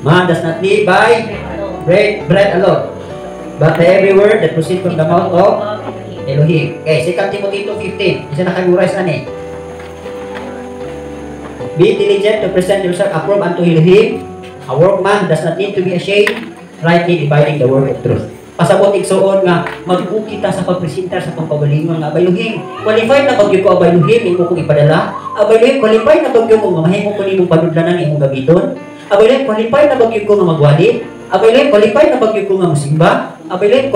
Man does not live by bread alone, but by every word that proceeds from the mouth of Elohim. Okay, 2 Timothy 2:15. Isa naka-memorize ani. Be diligent to present yourself approved unto Elohim, a workman does not need to be ashamed, rightly dividing the word of truth. Pasabot igsuon nga mag-uki ta sa pagpresentar sa pagpagalingon nga abay Elohim, qualified na bagyo ko abay Elohim imo kong ipadala. Abay Elohim, qualified na bagyo ko nga mahimo ko nimong panudlanan imong gamiton. Abay Elohim, qualified na bagyo ko nga magwali. Abay Elohim, qualified na bagyo ko nga musimba. Abay Elohim,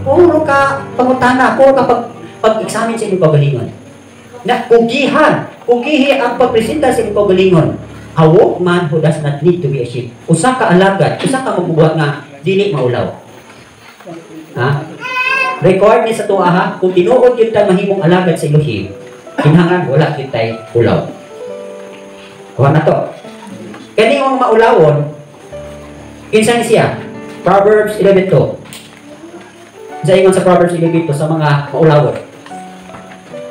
puro ka pangutana, puro ka pag-examine sa imong pagalingon. Na kugihan, kugihi ang pagpresenta sa imong pagalingon. A workman who does not need to be ashamed. Usa ka alagad, usa ka magbubuhat nga dili maulaw. Ha? Required ni sa tuwa ha, kung tinuod gyud ta mahimong alagad sa Elohim, kinahanglan wala gyud tay ulaw. Kuha na to. Kani ang maulawon, kinsa ni siya? Proverbs 11:2. Sa ingon sa Proverbs 11:2 sa mga maulawon.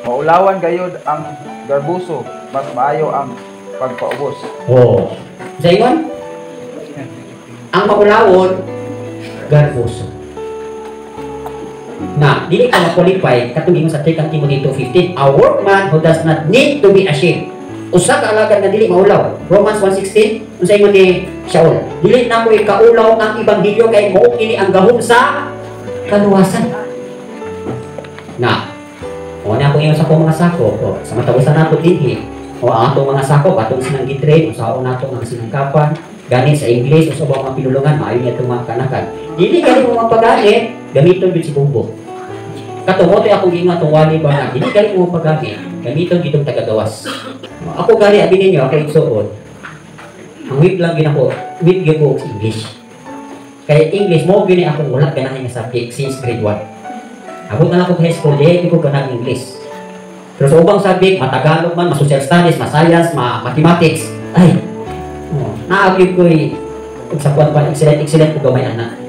Maulawan gayud ang garbuso, mas maayo ang pagpaubos. Oh. Sa ingon? Ang maulawon, garbuso. Na, dili ka ma-qualify katong ingon sa 2 Timothy 2:15, a workman who does not need to be ashamed. Usa ka alagad nga dili maulaw. Romans 1:16, unsa ingon ni Shaul? Dili na ko ikaulaw ang ebanghelyo kay mao kini ang gahom sa kaluwasan. Na, o na akong ingon sa akong mga sakop, o, sa matagusan nato dinhi, o ang atong mga sakop, atong sinang gitrain, usaon nato ang sinangkapan, gani sa English, o sa ubang mga pinulungan, maayo niya itong mga kanakan. Dili gani mo mapagamit, gamiton gyud si Bumbo. Kato mo akong giingon atong wali ba nga, dili gani mo mapagamit, gamiton gyud tagagawas. Ako gani abi ninyo, ako igsuon. Ang weak lang gyud ako, weak gyud ko sa English. Kay English mo gyud ni akong wala ganahan nga subject since grade 1. Abot na lang ko high school, di ko ganang English. Pero sa ubang subject, matagalog man, ma-social studies, ma-science, ma-mathematics, ay, oh, naagyo ko eh, sa kuwan pa, excellent, excellent ko gamay ana.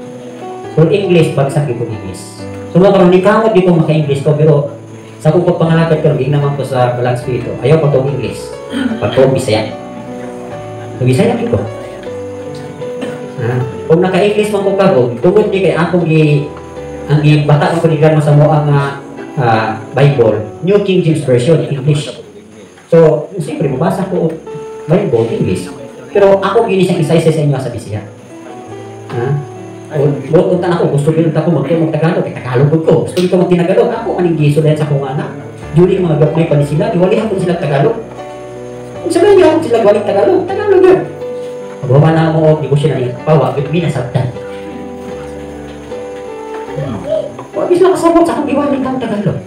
Pero English, bagsak ko English. So mo karon ni kamot di ko maka-English ko, pero sa akong pagpangalagad karon naman ko sa Balang Espiritu, ayaw pa tong English, pagtuong Bisaya. So Bisaya gyud ko. Ha? Kung naka-English man ko karon, tungod di kay akong gi ang gibata ko ni grandma sa moa nga Bible, New King James Version, English. So, siyempre, mabasa ko og Bible, English. Pero ako gini siyang isa-isa sa inyo sa Bisaya. Ha? O, buot unta ako, gusto gyud ako magtuo Tagalog, kay Tagalog gud ko. Gusto ko magtinagalog, ako aning gisulayan sa akong anak. During mga gapmay pa ni sila, giwali hapon sila Tagalog. Kung sabihin niyo sila gwalik Tagalog, Tagalog yun. Pagbawa na mo og negosyo na pawa, gyud minasabtan. Wa sila kasabot sa akong giwali kang Tagalog.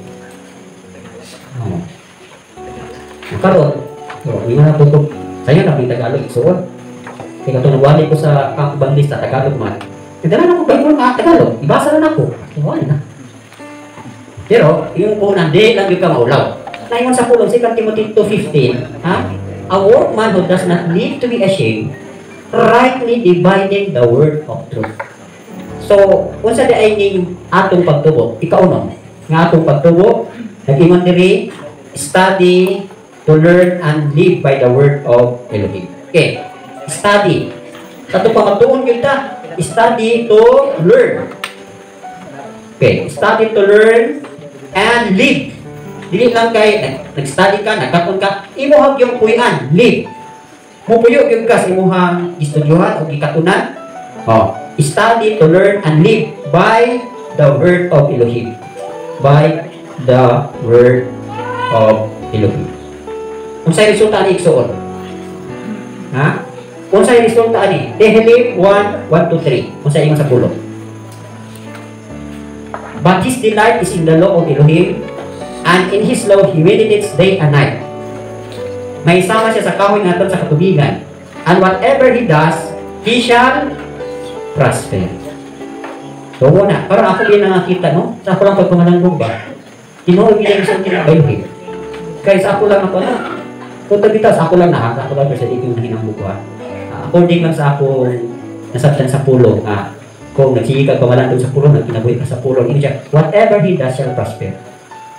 Oh. Karon, oh, ingon na ko, sayo na Tagalog igsuon. Kay katong nagwali ko sa Camp Bandista Tagalog man. Nagdala na ko Bible nga Tagalog, ibasa na nako. Wala na. Pero yung una, di lang gyud ka maulaw. Naingon sa pulong 2 Timothy 2:15, ha? A workman who does not need to be ashamed, rightly dividing the word of truth. So, unsa di ay ning atong pagtubo? Ikaunom, nga atong pagtubo, nag-ingon diri, study to learn and live by the word of Elohim. Okay, study. Sa atong pamatuon gyud ta, study to learn. Okay, study to learn and live. Dili lang kay nag-study ka, nagkaton ka, imuhang yung puy-an, live. Mupuyo gyud ka sa imuhang istudyohan o gikatunan. Oh, study to learn and live by the word of Elohim. By the word of Elohim. Unsay resulta ani, igsuon? Ha? Unsay resulta ani? Tehillim 1, 1 to 3. Unsay ingon sa pulong? But his delight is in the law of Elohim, and in his law he meditates day and night. May sama siya sa kahoy naton sa katubigan. And whatever he does, he shall prosper. So, na. Parang ako din nakakita, no? Sa ako lang pagpangalanggong ba? Tinuod niya yung sa kinabayuhin. Kaya sa ako lang ako na. Kung tabi sa ako lang na, sa ako lang kasi dito yung hinambog ko, ha. According lang sa ako nasabtan sa pulong, kung nagsige ka pamalandong sa pulong, nagkinabuhi ka sa pulong, ini siya, whatever he does shall prosper.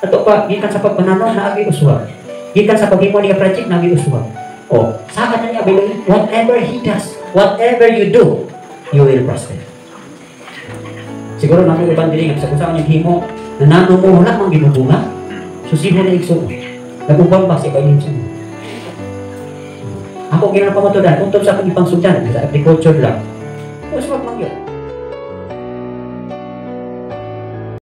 Ato pa, gikan sa pagpananaw, naagi uswag. Gikan sa paghimo niya project, naagi uswag. O, sa na niya, whatever he does, whatever you do, you will prosper. Siguro na uban dili nga sa kung saan yung himo, nanano mo, wala mang ginubunga. Susiho na igsuon. Nag-uban ba si Bailin sa. Ako ginang pamatudan, untog sa akong ipangsundan, sa agriculture lang.